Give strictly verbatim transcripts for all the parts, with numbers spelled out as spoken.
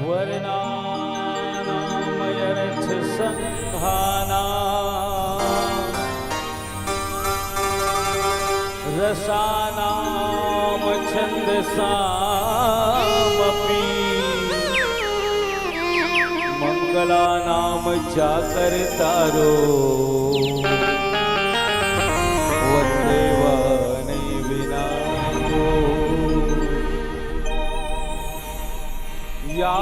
वर्णानामयरथसङ्घानां रसानां छन्दसामपि मङ्गलानां चाकरतारो वन्देवानि विनायको। या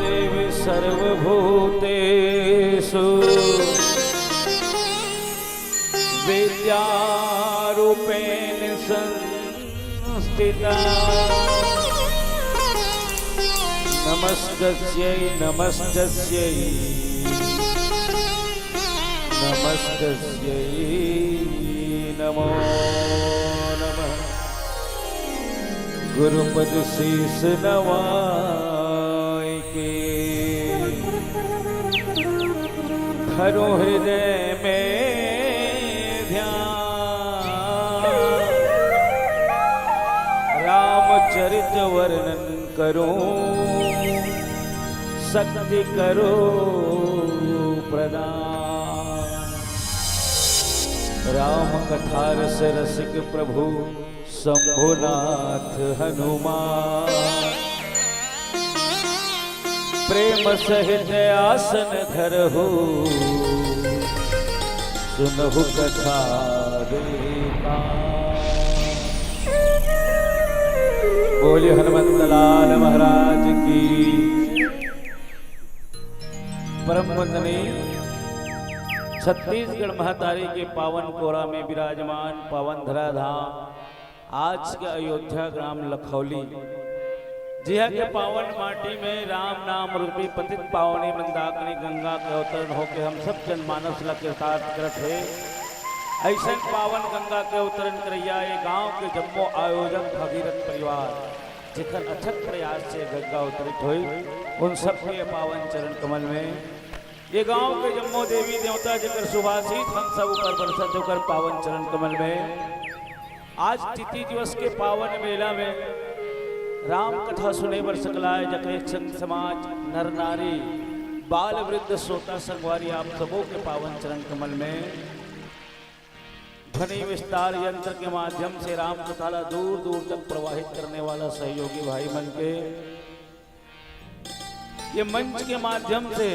देवी सर्वभूतेषु विद्यारूपेण संस्थिता। नमस्तस्यै नमस्तस्यै नमस्तस्यै नमो नमः। गुरुपद शीश नवाय के धरो हृदय में ध्यान। रामचरित वर्णन करो शक्ति करो प्रदान। राम कथा रस रसिक प्रभु शंभुनाथ हनुमान। प्रेम सहित आसन धरहु सुनहु कथा देखा। बोलिए हनुमंत लाल महाराज की। परम वंदनीय छत्तीसगढ़ महतारी के पावन कोरा में विराजमान पावन धरा धाम, आज के अयोध्या ग्राम लखौली, जिहा के पावन माटी में राम नाम रूपी पतित पावनी मंदाकिनी गंगा के अवतरण होके हम सब जनमानस ला कृतार्थ करत हे। ऐसन पावन गंगा के अवतरण करैया ये गांव के जम्मो आयोजक भगीरथ परिवार, जेकर अथक प्रयास से गंगा अवतरित होई, उन सबके पावन चरण कमल में ये गांव के जम्मो देवी देवता जेकर शुभाशीष हम सब ऊपर बरसत हे, ओकर पावन चरण कमल में आज तिथि दिवस के पावन बेला में राम कथा सुने बर सकलाय जकरे संग समाज, नर नारी, बाल वृद्ध, श्रोता संगवारी, आप सबों के पावन चरण कमल में ध्वनि विस्तार यंत्र के माध्यम से राम कथा ला दूर दूर तक प्रवाहित करने वाला सहयोगी भाई मन के ये मंच के माध्यम से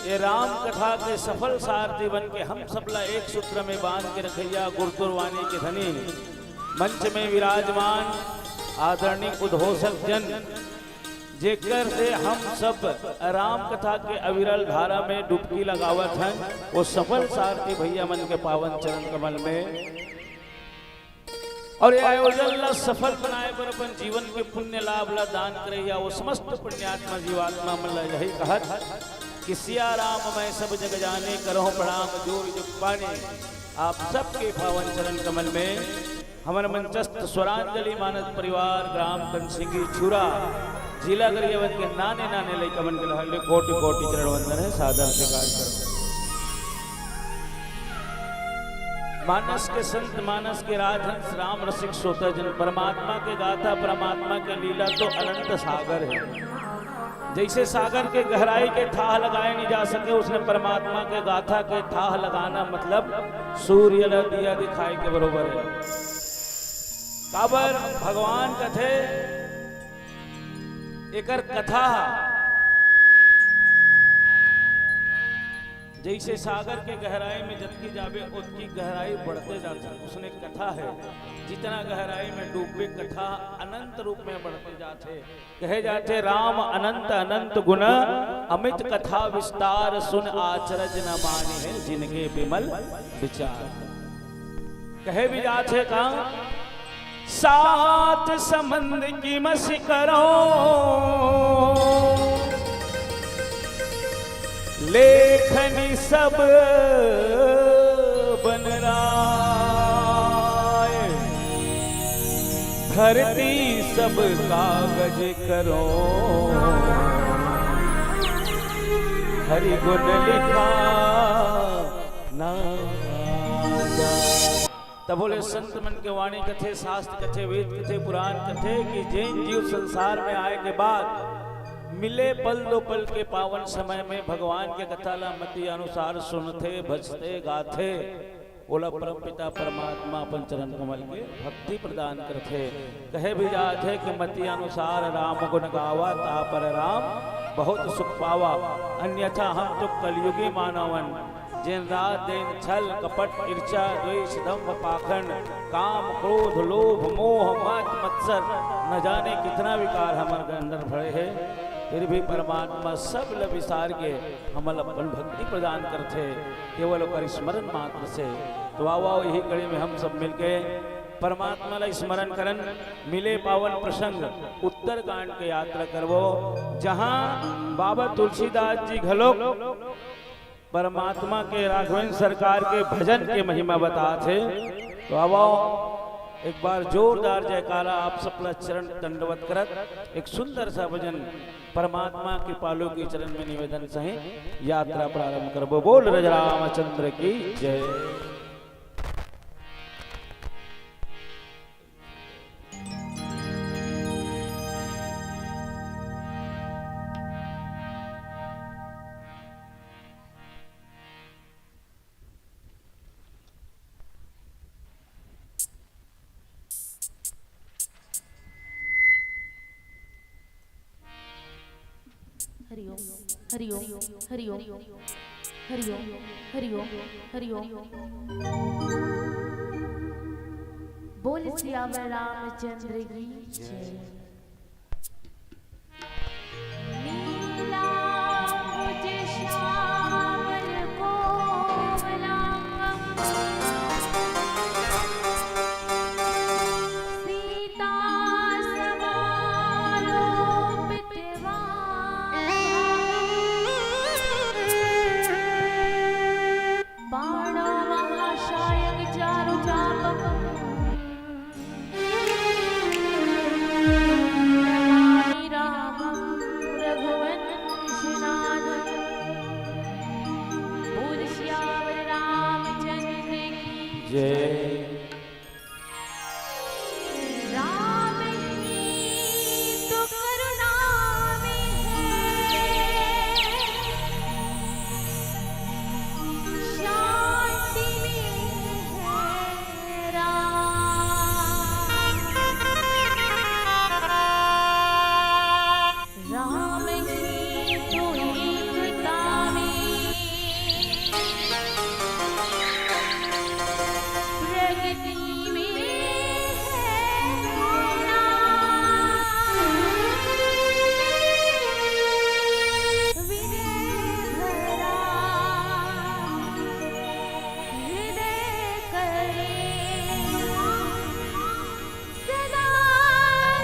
ये राम कथा के सफल सारथी बन के हम सबला एक सूत्र में बांध के रखैया गुरुतुर वाणी के धनी मंच में विराजमान आदरणीय उद्घोषक जन, जेकर से हम सब राम कथा के अविरल धारा में डुबकी लगावत हन, वो सफल सारथी भैया मन के पावन चरण कमल में और ये आयोजन ला सफल बनाए बर अपन जीवन के पुण्य लाभ ला दान करैया वो समस्त पुण्यात्मा जीवात्मा मन ला यही कहत कि सिया राम मैं सब जग जाने, करहु प्रणाम जोर जुग पाने। आप सबके पावन चरण कमल में हमर मंचस्थ स्वरांजलि मानस परिवार ग्राम कंसिंगी छुरा जिला गरियाबंद के नाने नाने लइका मन के लहर ले कोटि कोटि चरण वंदन हे, सादर स्वीकार करो। मानस के संत, मानस के राजहंस, राम रसिक श्रोता जन, परमात्मा के गाथा, परमात्मा के लीला तो अनंत सागर हे। जैसे सागर के गहराई के थाह लगाए नहीं जा सके, उसने परमात्मा के गाथा के थाह लगाना मतलब सूर्य ला दिया दिखाए के बरोबर हे। काबर भगवान कथे, एकर कथा जैसे सागर के गहराई में जतकी जाबे, ओतकी गहराई बढ़ते जाथे। उसने कथा हे, जितना गहराई में डूबबे, कथा अनंत रूप में बढ़ते जाथे। कहे जाथे, राम अनंत अनंत गुण, अमित कथा विस्तार सुन, अचरज न मानिहें जिनके विमल विचार। कहे भी जाथे का, सात समंद की मसि करो, लेखनी सब बनराय, धरती सब कागज करो, हरि गुण लिखा ना जाए। तब बोले संत मन के वाणी कथे, शास्त्र कथे, वेद कथे, पुराण कथे कि जेन जीव संसार में आए के बाद मिले पल दो पल के पावन समय में भगवान के कथा ला मति अनुसार सुनथे, भजथे, गाथे, ओला परमपिता परमात्मा अपन चरण कमल के भक्ति प्रदान करथे। कहे भी जात हे कि मति अनुसार राम गुण गावा, ता पर राम बहुत सुख पावा। अन्यथा हम तो कलयुगी मानवन, दिन रात दिन छल, कपट, ईर्ष्या, द्वेष, दंभ, पाखंड, काम, क्रोध, लोभ, मोह, मद, मत्सर, न जाने कितना विकार हमर अंदर भरे हे, फिर भी परमात्मा सब ल विसार के हमल अपन भक्ति प्रदान करथे, केवल ओकर स्मरण मात्र से। तो आओ, आओ, यही कड़ी में हम सब मिलके परमात्मा ला स्मरण करन, मिले पावन प्रसंग उत्तरकांड के यात्रा करबो, जहां बाबा तुलसीदास जी घलोक परमात्मा के, राघवेंद्र सरकार के भजन के महिमा बतात हे। तो आवो, एक बार जोरदार जयकारा आप सबला चरण दंडवत करत एक सुंदर सा भजन परमात्मा कृपालु के चरण में निवेदन सहित यात्रा प्रारंभ करबो। बोल रज रामचंद्र की जय। हरि ओम, हरि ओम, हरि ओम, हरि ओम, हरि ओम, हरि ओम। बोल सियावर रामचंद्र की जय। नीलांबुज श्यामल कोमलांगं सीता समालोकित बाणो महासायक चारु चापकम्। नमामि रामं रघुवंशनाथम्। बोल सियावर रामचंद्र की जय। राम ही तो करुणा में है, शांति में है राम। राम ही तो एकता में, प्रगति में है राम। विनय भरा हृदय करे सदा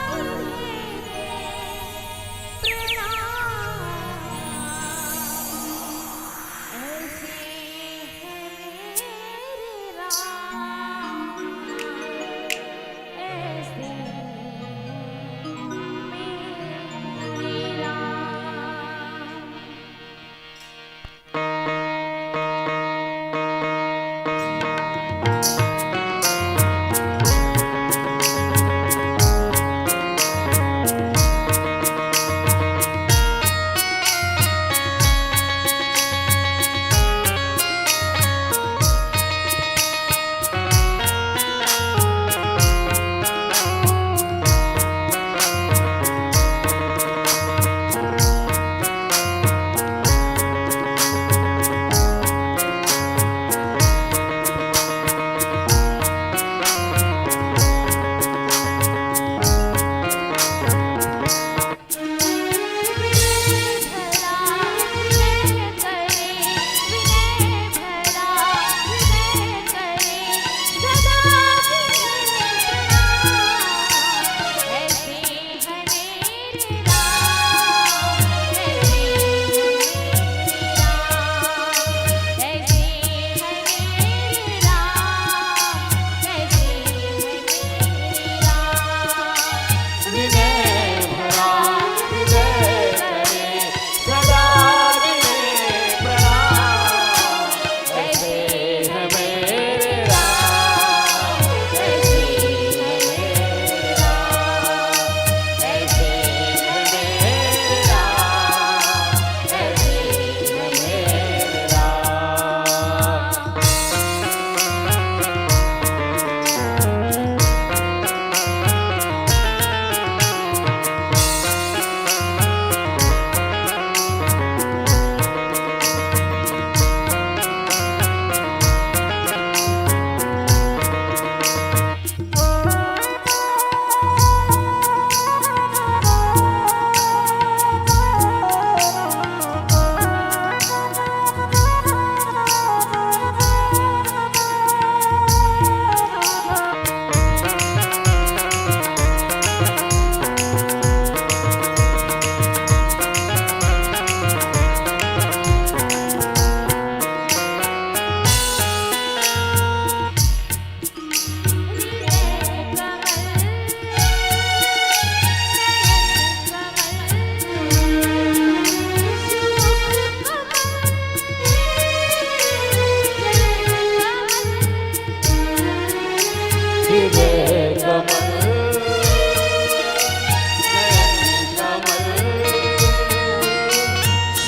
तुम्हें प्रणाम।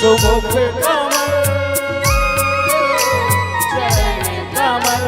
मुख कमल, चरण कमल।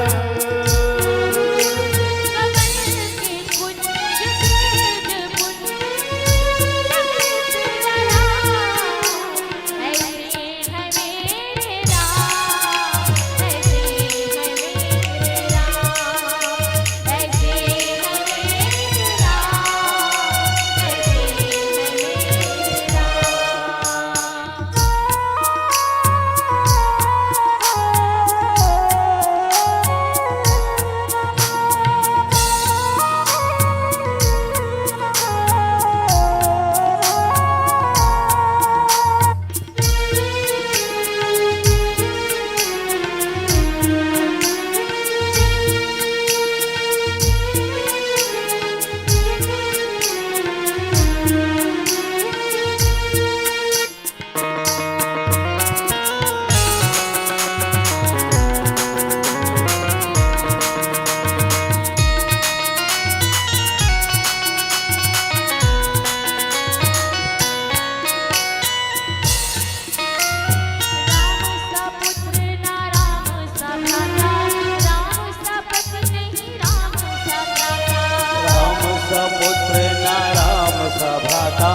राम सा पुत्र ना राम सा भ्राता,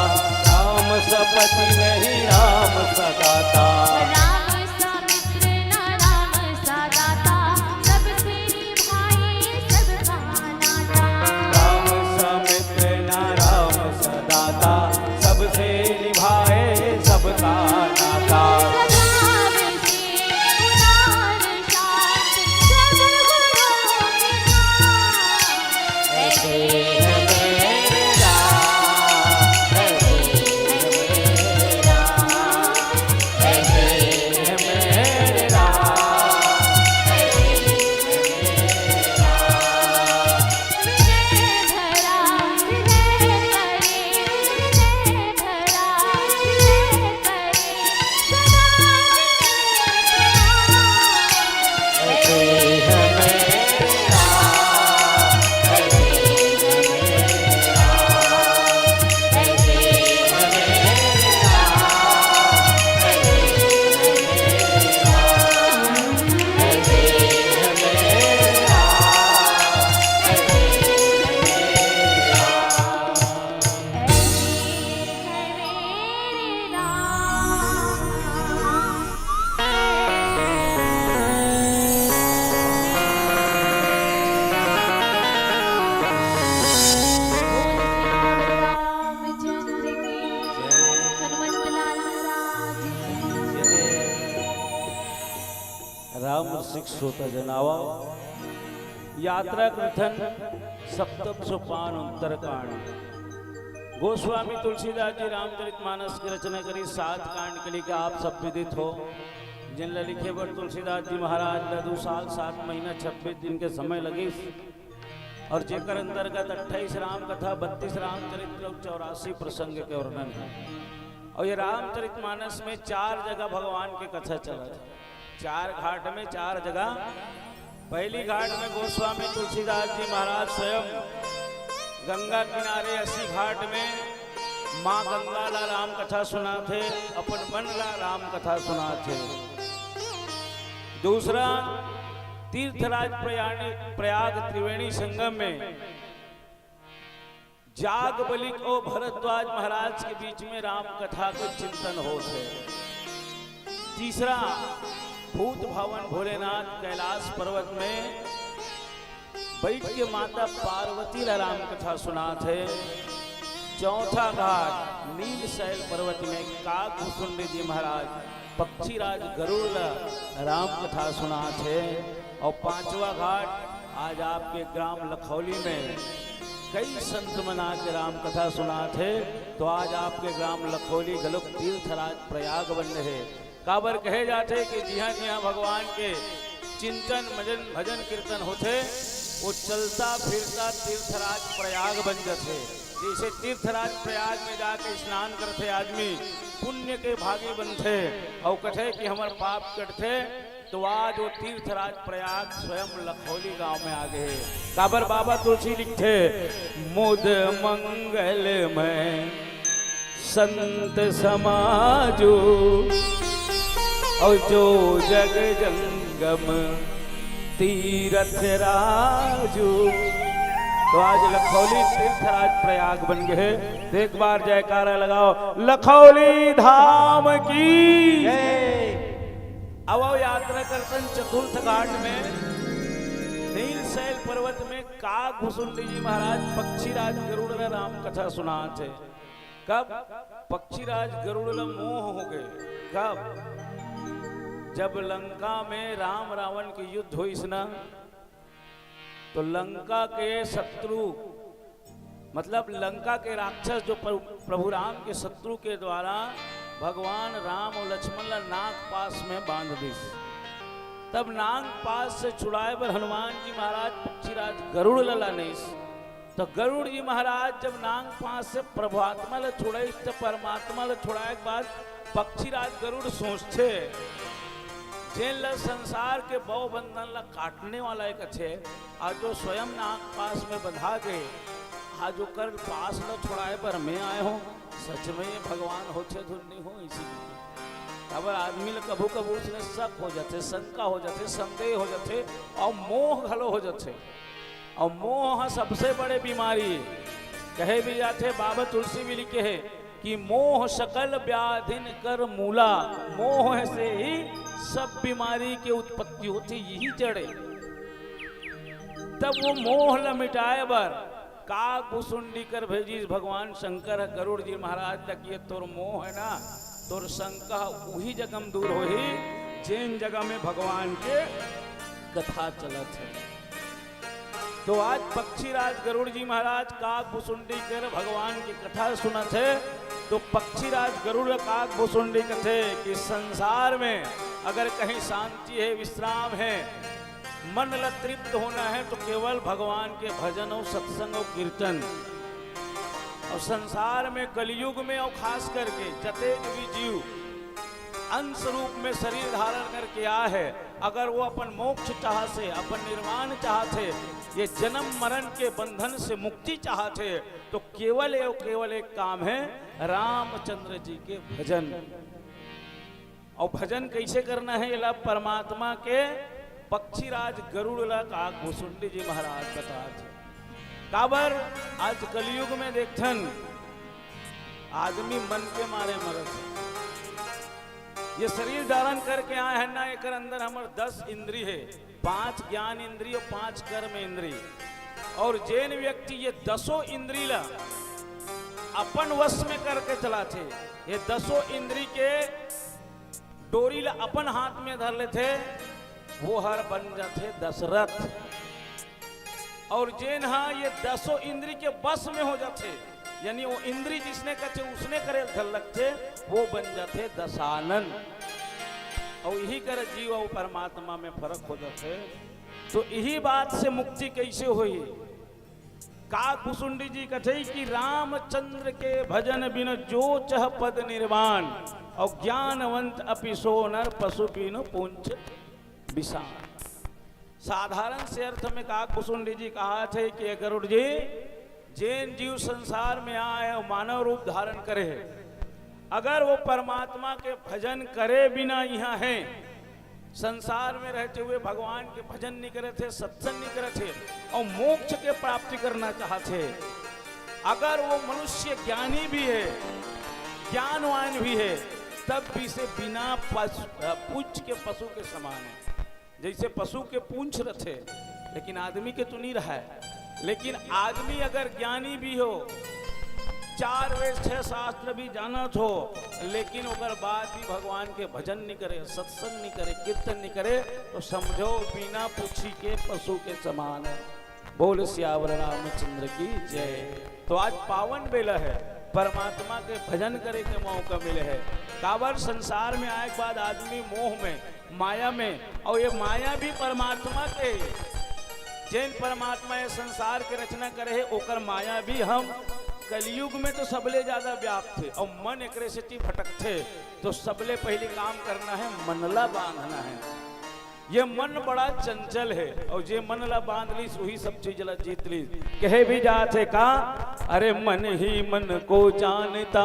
राम सा पति नहीं राम सा दाता। राम सा मित्र ना राम सा दाता, सबसे निभाए सबका नाता। राम सा मित्र ना राम सा दाता, सबसे निभाए सबका नाता। राम रसिक श्रोता जनावा, यात्रा कथन सप्तम सोपान उत्तरकांड। गोस्वामी तुलसीदास जी रामचरित मानस के रचना करी, सात कांड के लेके आप सब विदित हो, जिन ला लिखे बर तुलसीदास जी महाराज ला दू साल सात महीना छब्बीस दिन के समय लगिस, और जेकर अंतर्गत अट्ठाईस राम कथा, बत्तीस रामचरित्र और चौरासी प्रसंग के वर्णन है। और ये रामचरित मानस में चार जगह भगवान के कथा चलत है, चार घाट में चार जगह। पहली घाट में गोस्वामी तुलसीदास जी महाराज स्वयं गंगा किनारे अस्सी घाट में माँ गंगा ला राम कथा सुनाथे, अपन मन ला राम कथा सुनाथे। दूसरा, तीर्थराज प्रयाणी-, प्रयाग त्रिवेणी संगम में जाग बलिक और भरद्वाज महाराज के बीच में राम कथा के चिंतन होत है। तीसरा, भूत भवन भोलेनाथ कैलाश पर्वत में बैठ के माता पार्वती ला राम कथा सुनात है। चौथा घाट नील शैल पर्वत में काग भुसुंड जी महाराज पक्षीराज गरुड़ ला राम कथा सुनात है। और पांचवा घाट आज आपके ग्राम लखौली में कई संत मन आके राम कथा सुनात है। तो आज आपके ग्राम लखौली घलोक तीर्थराज प्रयाग बन रहे। काबर कहे जाथे कि जिहाँ जिहाँ भगवान के चिंतन, मजन, भजन, कीर्तन होथे, वो चलता फिरता तीर्थराज प्रयाग बन जथे। जैसे तीर्थराज प्रयाग में जाके स्नान करथे आदमी, पुण्य के भागी बनथे, और कथे कि हमर पाप कटथे, तो आज वो तीर्थराज प्रयाग स्वयं लखौली गांव में आ गए। काबर बाबा तुलसी लिखथे, मुद मंगल में संत समाजो, और जो जग जंगम तीरथ राजो। तो आज लखौली तीर्थराज प्रयाग बन गए, तो एक बार जयकारा लगाओ लखौली धाम की। अब आओ यात्रा करतन चतुर्थ घाट में, नीलशैल पर्वत में काग भुसुंडी जी महाराज पक्षीराज गरुड़ ला राम कथा सुनात हे। कब? पक्षीराज गरुड़ ला मोह हो गए। कब? जब लंका में राम रावण के युद्ध होइस ना, तो लंका के शत्रु, मतलब लंका के राक्षस जो प्रभु, प्रभु राम के शत्रु के द्वारा भगवान राम और लक्ष्मण ला नाग पास में बांध दिस। तब नाग पास से छुड़ाए बर हनुमान जी महाराज पक्षीराज गरुड़ ला लानिस। तो गरुड़ जी महाराज जब नाग पास से परमात्मा ला छुड़ाइस, तो परमात्मा ला छुड़ाए के बाद पक्षीराज गरुड़ सोचथे, जेन ला संसार के भव बंधन ला काटने वाला एक अच्छे, और जो स्वयं नाग पास में बंधा गए, आज ओकर पास ला छुड़ाए बर मैं आए हूँ। सच में ये भगवान होथे धुन नहीं हो, इसीलिए। अब आदमी ला कभू कभू उसने शक हो जाथे, शंका हो जाथे, संदेह हो जाथे, और मोह घलो हो जाथे। और मोह ह सबसे बड़े बीमारी हे। कहे भी जाथे, बाबा तुलसी भी लिखे हे कि मोह सकल व्याधिन कर मूला, मोह से ही सब बीमारी के उत्पत्ति होथे, यही जड़ हे। तब वो मोह ल मिटाए बर काग भुसुंडी कर भेजिस भगवान शंकर ह गरुड़ जी महाराज ला कि ये तोर मोह हे ना, तोर शंका उही जगह म दूर होही, जेन जगह में भगवान के कथा चलत हे। तो आज पक्षीराज गरुड़ जी महाराज काग भुसुंडी कर भगवान की कथा सुनत हे, तो पक्षीराज गरुड़ काग भुसुंडी कथे कि संसार में अगर कहीं शांति हे, विश्राम हे, मन ला तृप्त होना हे, तो केवल भगवान के भजन और सत्संग और कीर्तन। और संसार में, कलयुग में, और खास करके जतेक भी जीव अंश रूप में शरीर धारण करके आए हे, अगर वो अपन मोक्ष चाहत हे, अपन निर्वाण चाहत हे, ये जन्म मरण के बंधन से मुक्ति चाहत हे, तो केवल, केवल एक काम हे, रामचंद्र जी के भजन। और भजन कैसे करना हे, एला परमात्मा के पक्षीराज गरुड़ ला काग भुसुंडी जी महाराज बतात हे। काबर आज कलयुग में देखथन, आदमी मन के मारे मरत हे। ये शरीर धारण करके आए हे ना, एकर अंदर हमर दस इंद्री हे, पांच ज्ञान इंद्री और पांच कर्म इंद्री। और जेन व्यक्ति ये दसों इंद्री ला अपन वश में करके चलाथे, ये दसों इंद्री के डोरी ला अपन हाथ में धर लेथे, वो हर बन जाथे दशरथ। और जेन हा ये दसों इंद्री के बस में हो जाथे, यानी वो इंद्री जिसने कथे उसने करे धर लगथे, वो बन जाथे दशानन। और यही कर जीव और परमात्मा में फर्क हो जाथे। तो यही बात से मुक्ति कैसे होही? काग भुसुंडी जी कथे कि रामचंद्र के भजन बिन जो चह पद निर्वाण, और ज्ञानवंत अपि सो नर पशु बिनु पूंछ विषाण। साधारण से अर्थ में काग भुसुंडी जी कहाथे कि हे गरुड़ जी, जेन जीव संसार में आए हे, मानव रूप धारण करे हे, अगर वो परमात्मा के भजन करे बिना इहाँ हे, संसार में रहते हुए भगवान के भजन नहीं करत हे, सत्संग नहीं करत हे और मोक्ष के प्राप्ति करना चाहत हे, अगर वो मनुष्य ज्ञानी भी हे, ज्ञानवान भी हे, तब भी से बिना पस-, पूंछ के पशु के समान हे। जैसे पशु के पूंछ रथे, लेकिन आदमी के तो नहीं रहे। लेकिन आदमी अगर ज्ञानी भी हो, चार वेद छह शास्त्र भी जानत हो, लेकिन ओकर बाद भी भगवान के भजन नहीं करे, सत्संग नहीं करे, कीर्तन नहीं करे, तो समझो बिना पूछी के पशु के समान हे। बोल सियावर रामचंद्र की जय। तो आज पावन बेला हे, परमात्मा के भजन करे के मौका मिले हे। काबर संसार में आए के बाद आदमी मोह में, माया में, और ये माया भी परमात्मा के हे। जेन परमात्मा ये संसार के रचना करे हे, ओकर माया भी हम कलयुग में तो सबले ज्यादा व्याप्त हे और मन एकरे सेती भटकथे। तो सबले पहली काम करना हे, मन ला बांधना हे। ये मन बड़ा चंचल हे, अउ जे मन ला बांध लिस, उही सब चीज ला जीत लिस। कहे भी जात हे का, अरे मन ही मन को जानता,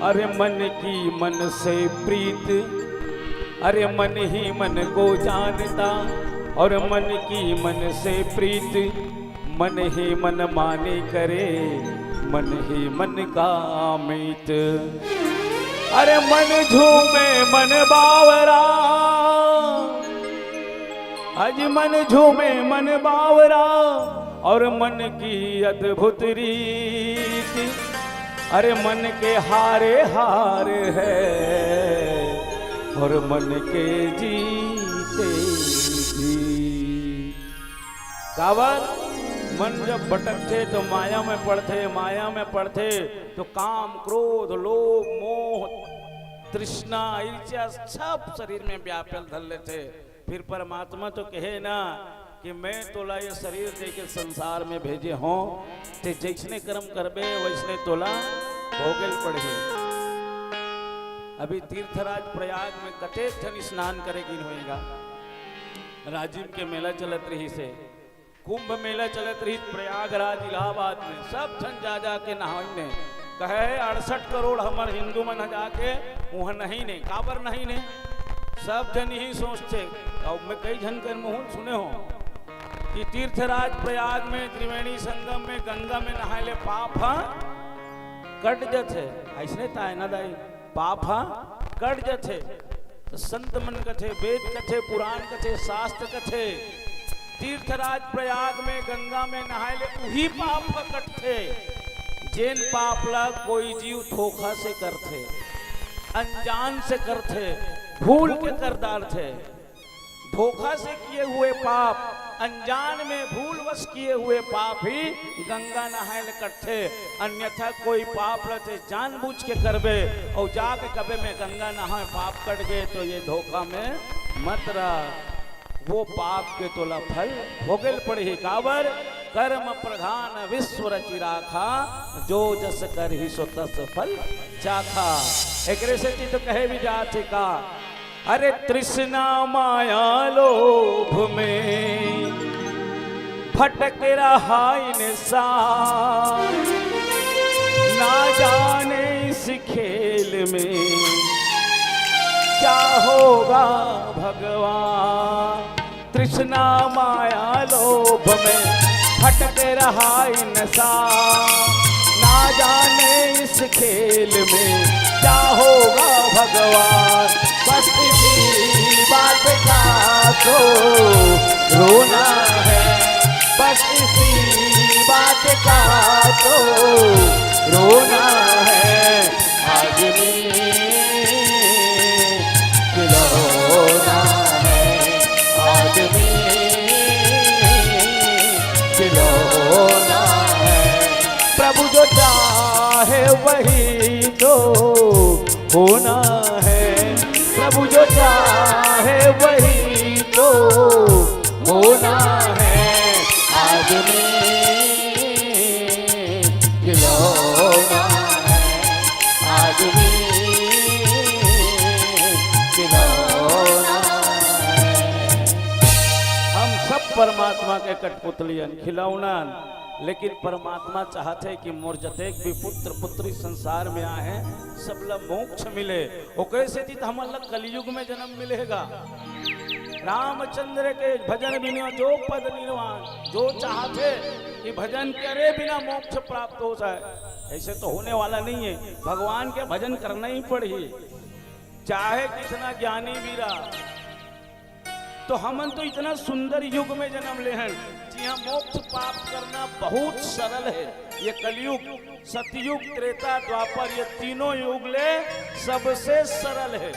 अरे मन की मन से प्रीत, अरे मन ही मन को जानता, और मन की मन से प्रीत, मन ही मन माने करे, मन ही मन का मीत। अरे मन झूमे मन बावरा, अजी मन झूमे मन बावरा, और मन की अद्भुत रीत। अरे मन के हारे हार हे, और मन के जीते जीत। काबर? मन जब भटकथे तो माया में पड़थे, माया में पड़थे तो काम, क्रोध, लोभ, मोह, तृष्णा, ईर्ष्या सब शरीर में व्यापल धर लेथे। फिर परमात्मा तो कहे ना कि मैं तोला ये शरीर देके संसार में भेजे हों, ते जैसने कर्म करबे वैसने तोला भोगेल पड़ही। अभी तीर्थराज प्रयाग में कतेक ठन स्नान करे गिन होएगा। राजिम के मेला चलत रहिस हे, कुंभ मेला चलत रहिस प्रयागराज इलाहाबाद में, सब झन जा जा के नहाइन हे। कहे हे अड़सठ करोड़ हमर हिंदू मन ह जाके उहाँ नहाइन हे। काबर नहाइन हे? सब झन इही सोचथे। अउ मैं कई झन के मुँह सुने हों कि तीर्थराज प्रयाग में, त्रिवेणी संगम में, गंगा में नहाए ले पाप ह कट जथे। अइसने ताय ना दाई, पाप ह कट जथे। त संत मन कथे, वेद कथे, पुराण कथे, शास्त्र कथे, तीर्थराज प्रयाग में गंगा में नहाए ले उही पाप ह कटथे, जेन पाप ला कोई जीव धोखा से करथे, अनजान से करथे, भूल के कर डारथे। धोखा से किए हुए पाप, अनजान में भूलवश किए हुए पाप ही गंगा नहाए ले कटथे। अन्यथा कोई पाप ल ते जानबूझ के करबे अउ जाके कबे में गंगा नहाए पाप कट गए, तो ये धोखा में मत रह। वो पाप के तोला फल भोगेल पड़ही। काबर? कर्म प्रधान विश्व रचि राखा, जो जस करही सो तस फल चाखा। एकरे सेती तो कहे भी जाथे का, अरे तृष्णा माया लोभ में भटक रहा इंसान, ना जाने इस खेल में क्या होगा भगवान। तृष्णा माया लोभ में भटक रहा इंसान, ना जाने इस खेल में क्या होगा भगवान। बस इसी बात का तो रोना है, बस इसी बात का तो रोना है। आदमी खिलौना है, आदमी खिलौना है। प्रभु जो चाहे वही तो होना है, प्रभु जो चाहे वही तो होना है। आदमी खिलौना है, आदमी खिलौना है। हम सब परमात्मा के कठपुतलियन, खिलौनन, लेकिन परमात्मा चाहथे कि मोर जतेक भी पुत्र पुत्री संसार में आए हैं, सब ला मोक्ष मिले। ओकरे सेती त हमन ला कलयुग में जन्म मिलेगा। रामचंद्र के भजन बिना जो पद निर्वाण, जो चाहथे कि भजन करे बिना मोक्ष प्राप्त हो जाए, ऐसे तो होने वाला नहीं है। भगवान के भजन करना ही पड़ही, चाहे कितना ज्ञानी भी रहा। तो हमन तो इतना सुंदर युग में जन्म ले हन, जिहाँ मोक्ष प्राप्त करना बहुत सरल है। ये कलयुग, सतयुग, त्रेता, द्वापर, ये तीनों युग ले सबसे सरल है,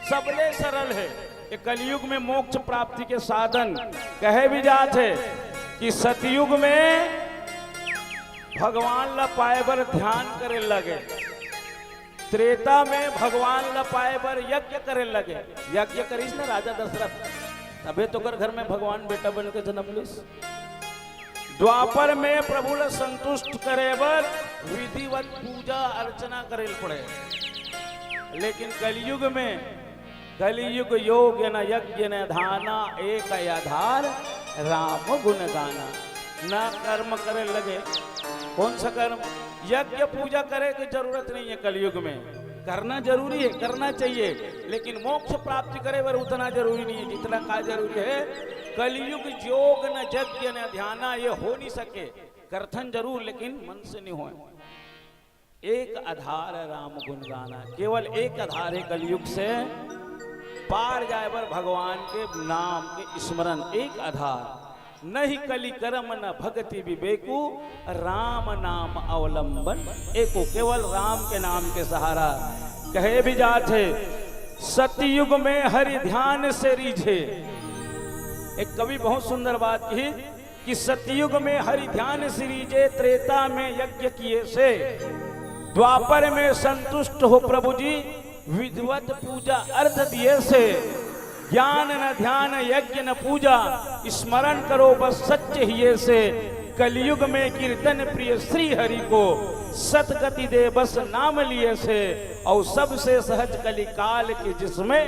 सबले सरल है। ये कलयुग में मोक्ष प्राप्ति के साधन कहे भी जात है कि सतयुग में भगवान ला पाए बर ध्यान करे लगे, त्रेता में भगवान ला पाए बर यज्ञ करे लगे। यज्ञ करिस न राजा दशरथ, तभे तो ओकर घर में भगवान बेटा बन के जन्म लिस। द्वापर में प्रभु ला संतुष्ट करे बर विधिवत पूजा अर्चना करे ल पड़े, लेकिन कलयुग में कलियुग योग न यज्ञ न ध्याना, एक आधार राम गुण गाना। ना कर्म करे लगे। कौन सा कर्म? यज्ञ पूजा करे की जरूरत नहीं है कलयुग में। करना जरूरी है, करना चाहिए, लेकिन मोक्ष प्राप्ति करे बर उतना जरूरी नहीं है जितना का जरूरी है। कलयुग योग न यज्ञ न ध्याना, ये हो नहीं सके। करथन जरूर, लेकिन मन से नहीं होए। एक आधार है राम गुण गाना, केवल एक आधार है कलयुग से पार जाए बर भगवान के नाम के स्मरण, एक आधार। नहीं कलि करम न भगति विवेकु, राम नाम अवलंबन एको। केवल राम के नाम के सहारा। कहे भी जात है, सतयुग में हरि ध्यान से रीझे। एक कवि बहुत सुंदर बात कही कि सतयुग में हरि ध्यान से रीझे, त्रेता में यज्ञ किए से, द्वापर में संतुष्ट हो प्रभु जी, विधिवत पूजा अर्थ दिए से। ज्ञान न ध्यान यज्ञ न पूजा, स्मरण करो बस सच्च हिये से। कलयुग में कीर्तन प्रिय श्री हरि को, सतगति दे बस नाम लिए से। और सबसे सहज कलिकाल के जिसमें,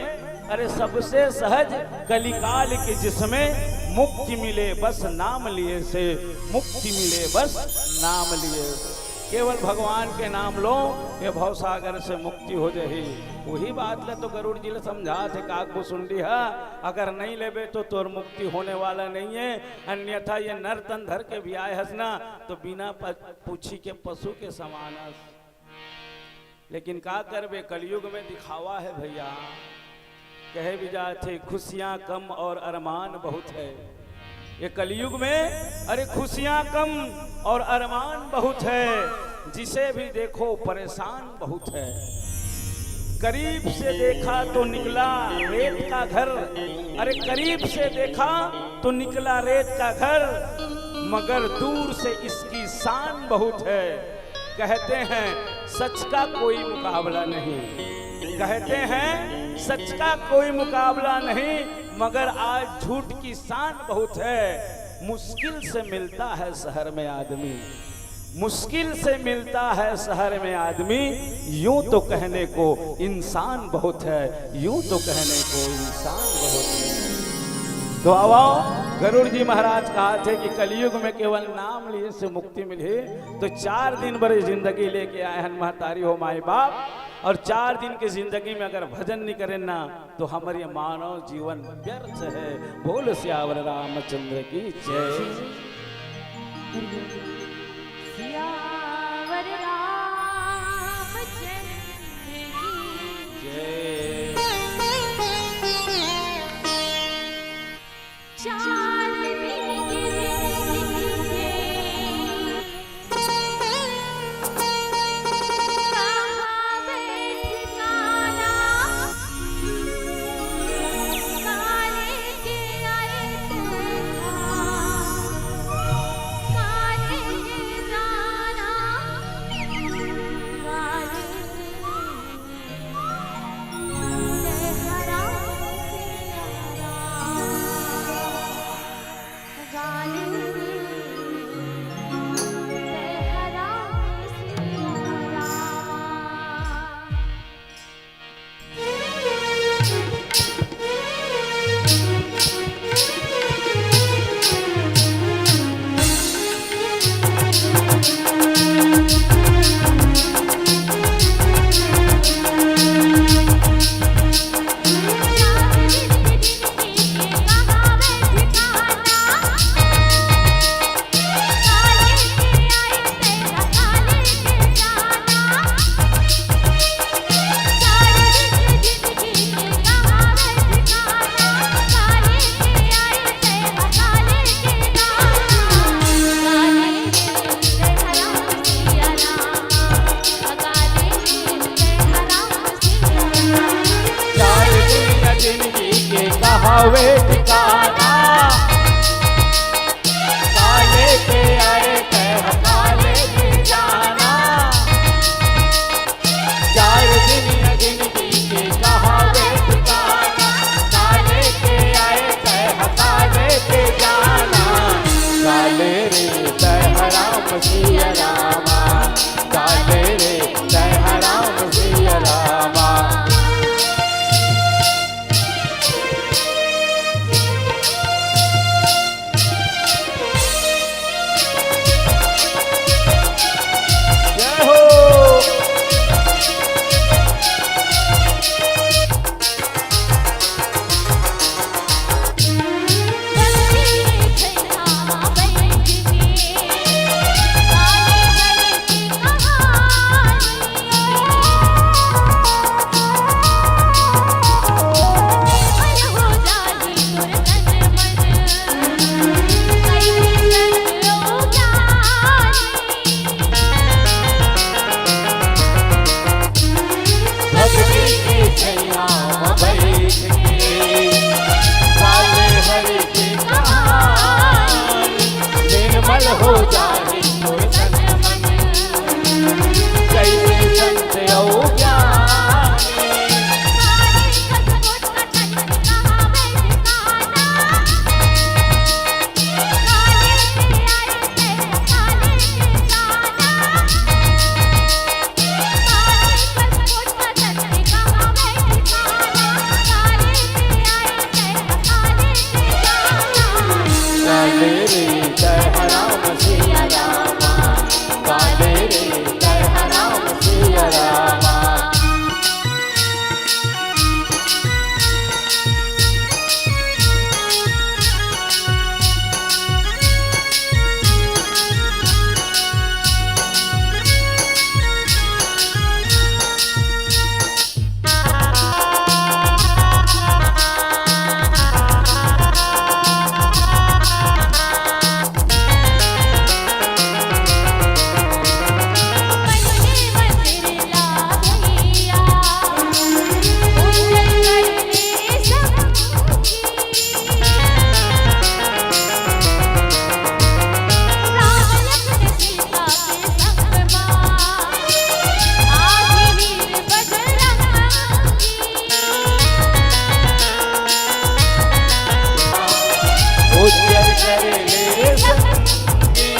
अरे सबसे सहज कलिकाल के जिसमें, मुक्ति मिले बस नाम लिए से, मुक्ति मिले बस नाम लिए से। केवल भगवान के नाम लो, ये भवसागर से मुक्ति हो जाही। वही बात ला तो गरुड़ जी ला समझात हे काकभुसुंडी हा, अगर नहीं लेबे तो तोर मुक्ति होने वाला नहीं है, अन्यथा ये नर तन धर के भी आए हस ना तो बिना प-, पूछी के पशु के समान हस। लेकिन का करबे, कलयुग में दिखावा है भैया। कहे भी जात हे, खुशियां कम और अरमान बहुत है। ये कलयुग में, अरे, खुशियां कम और अरमान बहुत है, जिसे भी देखो परेशान बहुत है। करीब से देखा तो निकला रेत का घर, अरे, करीब से देखा तो निकला रेत का घर, मगर दूर से इसकी शान बहुत है। कहते हैं सच का कोई मुकाबला नहीं, कहते हैं सच का कोई मुकाबला नहीं, मगर आज झूठ की शान बहुत है। मुश्किल से मिलता है शहर में आदमी, मुश्किल से मिलता है शहर में आदमी, यूं तो कहने को इंसान बहुत है, यूं तो कहने को इंसान बहुत है। तो आओ, गरुड़ जी महाराज कहा थे कि कलयुग में केवल नाम लिए से मुक्ति मिली, तो चार दिन बर जिंदगी लेके आए हन महतारी हो माई बाप, और चार दिन की जिंदगी में अगर भजन नहीं करें ना, तो हमर ये मानव जीवन व्यर्थ है। बोल सियावर रामचंद्र की जय। सियावर रामचंद्र की जय। चार दिन के जिंदगी के छैया म बैठ के, काले हरि के कहानी, निर्मल हो जाए तोर तन मन। जैसे संत अउ ज्ञानी। काले रे जय राम सिया रामा, काले रे जय राम सिया रामा। उज्जर कर ले संगी,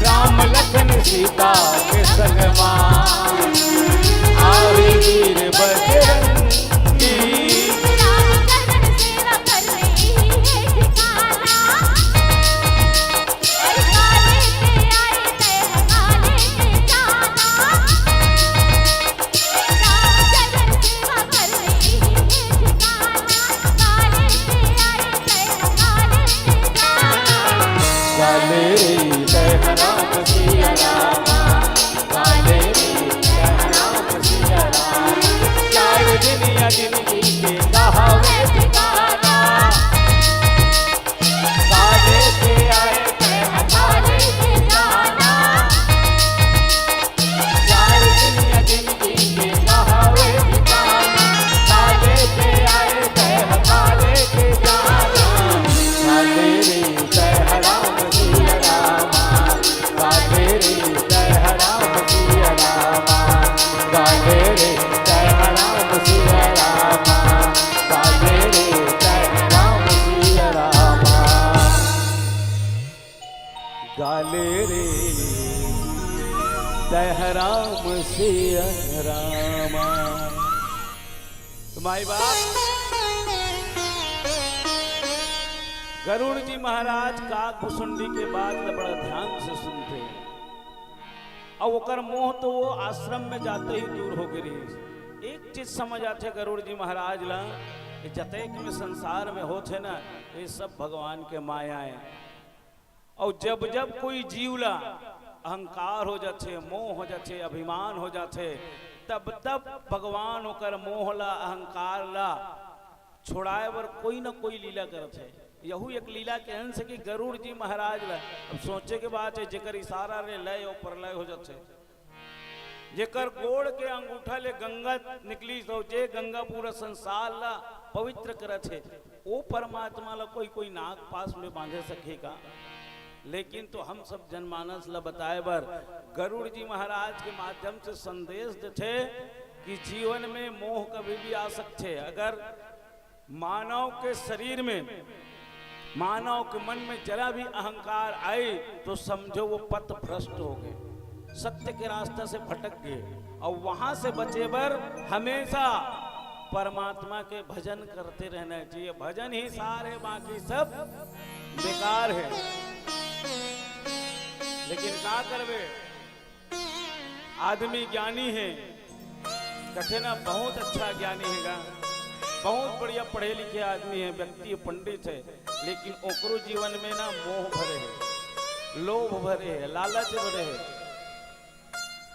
राम लखन सीता के संग मा। आवे वीर बजरंगी। काले रे जय राम सिया रामा, काले रे जय राम सिया रामा। चार दिन या जिंदगी के कहावे ठिकाना। काले के आए तय काले के जाना। गाले रे तय राम सिया रामा। तो माई बाप, गरुड़ जी महाराज काकभुसुंडी के बात ल बड़ा ध्यान से सुनथे। अउ ओकर मोह तो वो आश्रम में जाते ही दूर हो गे रहिस। एक चीज समझ आथे गरुड़ जी महाराज ला कि जतेक में संसार में होथे ना, ये सब भगवान के माया ए। अउ जब जब कोई जीव ला अहंकार हो जाथे, मोह हो जाथे, अभिमान हो जाथे, तब तब भगवान ओकर मोह ला, अहंकार ला छुड़ाए बर कोई न कोई लीला करत हे। यहू एक लीला के अंश हे कि गरुड़ जी महाराज ला अब सोचे के बात हे, जेकर इशारा ले लय अउ प्रलय हो जाथे। जेकर गोड़ के अंगूठा ले गंगा निकलिस अउ जे गंगा पूरा संसार ला पवित्र करत हे, ओ परमात्मा ला कोई कोई नाग पास में बांधे सकही का? लेकिन तो हम सब जनमानस ला बताए बर गरुड़ जी महाराज के माध्यम से संदेश देथे कि जीवन में मोह कभी भी आ सकथे। अगर मानव के शरीर में, मानव के मन में जरा भी अहंकार आए तो समझो वो पथ भ्रष्ट हो गे, सत्य के रास्ता से भटक गे। अउ वहां से बचे बर हमेशा परमात्मा के भजन करते रहना चाहिए। भजन ही सार हे, बाकी सब बेकार हे। लेकिन का करबे, आदमी ज्ञानी हे, कथे ना, बहुत अच्छा ज्ञानी हे गा, बहुत बढ़िया पढ़े लिखे आदमी हे, व्यक्ति पंडित हे, लेकिन ओकरो जीवन में ना मोह भरे हे, लोभ भरे हे, लालच भरे हे।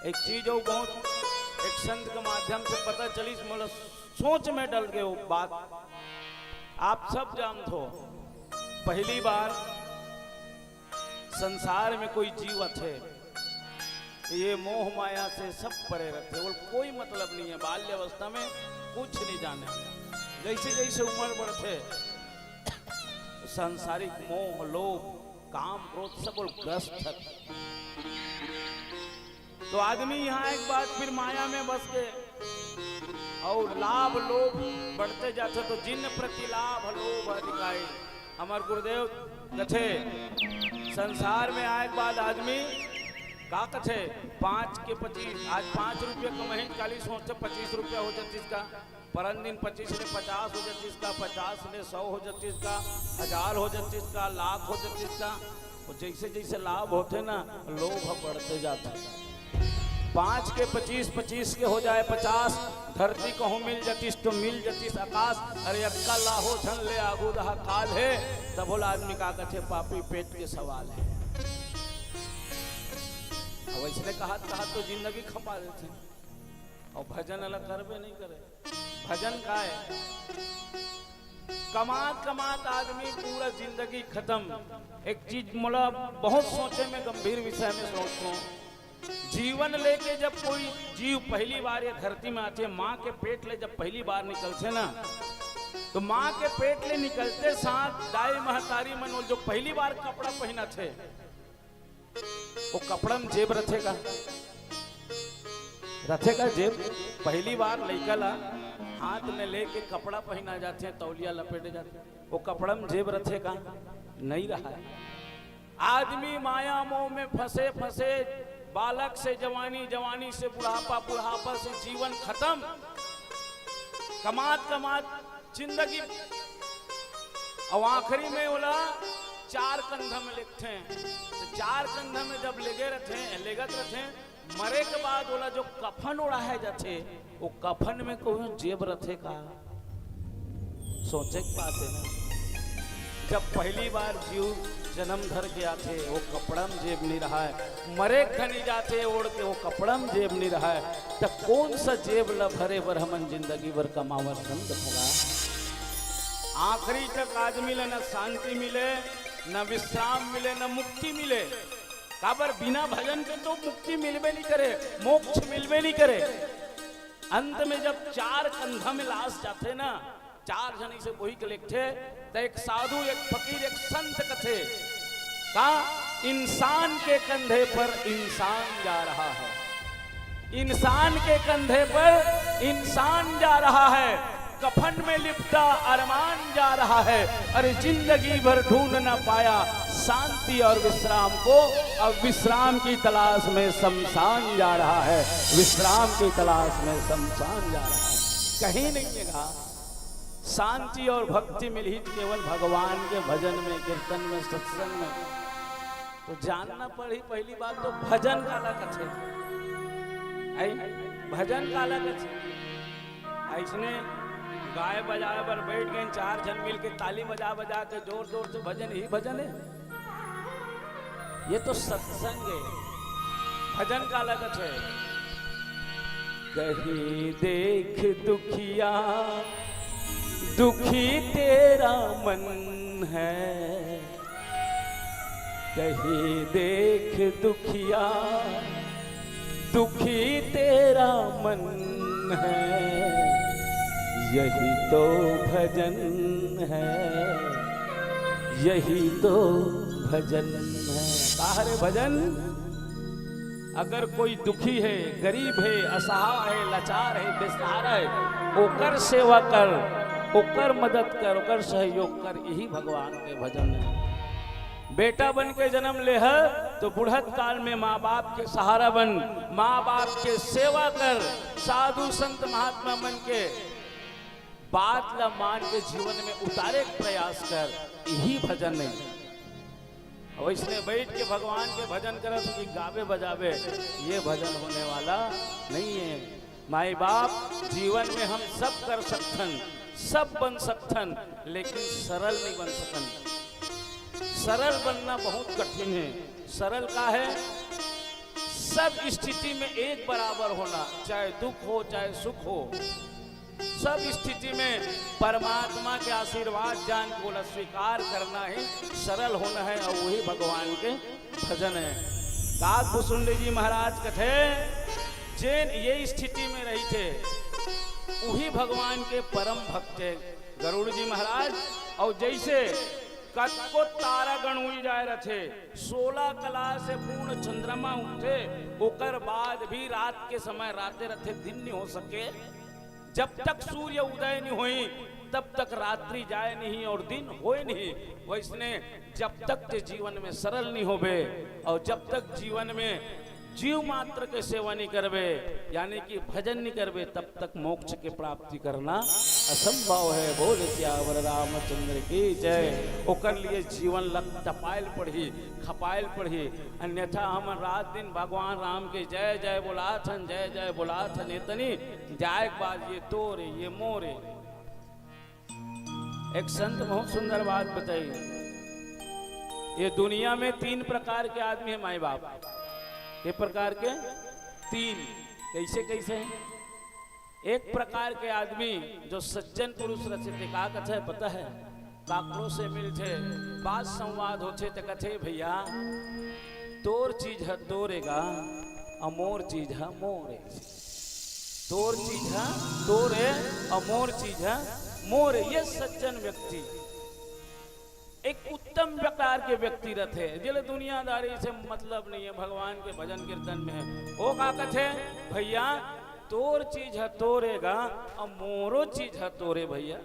एक चीज अउ बहुत एक संत के माध्यम से पता चलिस, मोला सोच में डल गे वो बात। आप सब जानत हो, पहली बार संसार में कोई जीव आथे, ये मोह माया से सब परे रथे, ओला कोई मतलब नहीं है। बाल्यावस्था में कुछ नहीं जाने, जैसे जैसे उम्र बढ़थे, सांसारिक मोह, लोभ, काम, क्रोध, सब ओला ग्रस्त हथे। तो आदमी यहाँ एक बार फिर माया में बस के और लाभ लोभ बढ़ते जाथे, तो जिन प्रति लाभ लोभ अधिकारी। हमार गुरुदेव कथे, संसार में आए के बाद आदमी का कथे, पाँच के पच्चीस, आज पाँच रुपया कमाही, काली सोचथे पच्चीस रुपया हो जातिस का, परन दिन पच्चीस ले पचास हो जातिस का, पचास ले सौ हो जातिस का, हजार हो जातिस का, लाख हो जातिस का। और जैसे जैसे लाभ होथे ना, लोभ बढ़ते जाथे। पाँच के पच्चीस, पच्चीस के हो जाए पचास, धरती कहूँ मिल जातिस तो मिल जातिस आकाश। अरे अक्का लाहो झन ले आगू रहा काल हे, तब ओला आदमी का कथे, पापी पेट के सवाल हे। अब ऐसने कहत कहत तो जिंदगी खपा देथे, और भजन अलग करबे नहीं करे। भजन का है? कमात कमात आदमी पूरा जिंदगी खत्म। एक चीज मोला बहुत सोचे में, गंभीर विषय में सोचथों। जीवन लेके जब कोई जीव पहली बार ये धरती में आथे, माँ के पेट ले जब पहली बार निकलथे ना, तो माँ के पेट ले निकलते साथ दाई महतारी मन ओला जो पहली बार कपड़ा पहनाथे, वो कपड़ा में जेब रथे का? रथे का जेब? पहली बार लइका ला हाथ में लेके कपड़ा पहना जाथे, तौलिया लपेटे जाथे, वो कपड़ा में जेब रथे का? नहीं रहा है। आदमी माया मोह में फंसे फंसे, बालक से जवानी, जवानी से बुढ़ापा, बुढ़ापा से जीवन खत्म, कमात कमात जिंदगी। अब आखिरी में ओला चार कंधा में लेगथे। तो चार कंधा में जब लेगे रथे, लेगत रथे, मरे के बाद ओला जो कफन ओढ़ाए जाथे, वो कफन में कहूँ जेब रथे का? सोचे के बात है ना। जब पहली बार जीव जन्म धर के आथे, वो कपड़ा में जेब नहीं रहा है, मरे घनी जाथे ओढ़ के, वो कपड़ा में जेब नहीं रहा है, त कौन सा जेब ला भरे बर हमन जिंदगी भर कमावत हन, बतावा? आखिरी तक आदमी ला न शांति मिले, न विश्राम मिले, न मुक्ति मिले। काबर, बिना भजन के तो मुक्ति मिलबे नहीं करे, मोक्ष मिलबे नहीं करे। अंत में जब चार कंधा में लाश जाथे ना, चार झन इसे बोही के लेगथे, त एक साधु, एक फकीर, एक संत कथे, का इंसान के कंधे पर इंसान जा रहा है, इंसान के कंधे पर इंसान जा रहा है, कफन में लिपटा अरमान जा रहा है। अरे, जिंदगी भर ढूंढ न पाया शांति और विश्राम को, अब विश्राम की तलाश में शमशान जा रहा है, विश्राम की तलाश में शमशान जा रहा है। कहीं नहीं मिला। शांति और भक्ति मिलही केवल भगवान के भजन में, कीर्तन में, सत्संग में। तो जानना पड़ही पहली बात तो भजन काला कथे। आई, भजन काला कथे। अइसने गाय बजाए बर बैठ गए, चार झन मिल के ताली बजा बजा के जोर जोर से भजन, ही भजन है? ये तो सत्संग है। भजन काला कथे? कहीं देख दुखिया, दुखी तेरा मन है। कहीं देख दुखिया, दुखी तेरा मन है। यही तो भजन है, यही तो भजन है। का हरे भजन? अगर कोई दुखी है, गरीब है, असहाय है, लाचार है, बेसहारा है, ओकर सेवा कर, ओकर मदद कर, ओकर सहयोग कर, यही भगवान के भजन है। बेटा बन के जन्म लेह तो बुढ़त काल में माँ बाप के सहारा बन, माँ बाप के सेवा कर, साधु संत महात्मा मन के बात ला मान के जीवन में उतारे के प्रयास कर, यही भजन है। अब इसने बैठ के भगवान के भजन करत हो कि गावे बजावे, ये भजन होने वाला नहीं है। माई बाप, जीवन में हम सब कर सकथन, सब बन सकथन, लेकिन सरल नहीं बन सकन। सरल बनना बहुत कठिन है। सरल का है? सब स्थिति में एक बराबर होना, चाहे दुख हो, चाहे सुख हो, सब स्थिति में परमात्मा के आशीर्वाद जान के ओला स्वीकार करना ही सरल होना है, और वही भगवान के भजन है। काकभुसुंडी जी महाराज कथे, जेन ये स्थिति में रहिथे, उही भगवान के परम भक्त हे गरुड़ जी महाराज। अउ जइसे कतको तारागण उई जाय रथे, सोलह कला से पूर्ण चंद्रमा उठथे, ओकर बाद भी रात के समय राते रथे, दिन नइ हो सके। जब तक सूर्य उदय नइ होई, तब तक रात्रि जाय नहीं अउ दिन होय नहीं। वइसने जब तक ते जीवन में सरल नइ होबे अउ जब तक जीवन में जीव मात्र के सेवा नइ करबे, यानी कि भजन नइ करबे, तब तक मोक्ष के प्राप्ति करना असंभव हे। बोल सियावर रामचंद्र की जय। ओकर लिए जीवन ल टपाय ल पड़ही, खपाय ल पड़ही, अन्यथा हमन रात दिन भगवान राम के जय जय बोलाथन, जय जय बोलाथन, एतनी जाय के बाद ये तोर हे, ये मोर हे। एक संत बहुत सुंदर बात बताई, ये दुनिया में तीन प्रकार के आदमी हे माई बाप। के प्रकार के? तीन। कइसे कइसे हे? एक प्रकार के आदमी जो सज्जन पुरुष रथे, ते का कथे पता हे? काकरो से मिलथे, बात संवाद होथे, ते कथे, "भइया, तोर चीज ह तोर हे गा, अउ मोर चीज ह मोर हे।" तोर चीज ह तोर हे अउ मोर चीज ह मोर हे। ये सज्जन व्यक्ति एक उत्तम प्रकार के व्यक्ति रथे, जेला दुनियादारी से मतलब नइ हे, भगवान के भजन कीर्तन में हे। ओ का कथे, "भइया, तोर चीज ह तोर हे गा, अउ मोरो चीज ह तोर हे भइया।"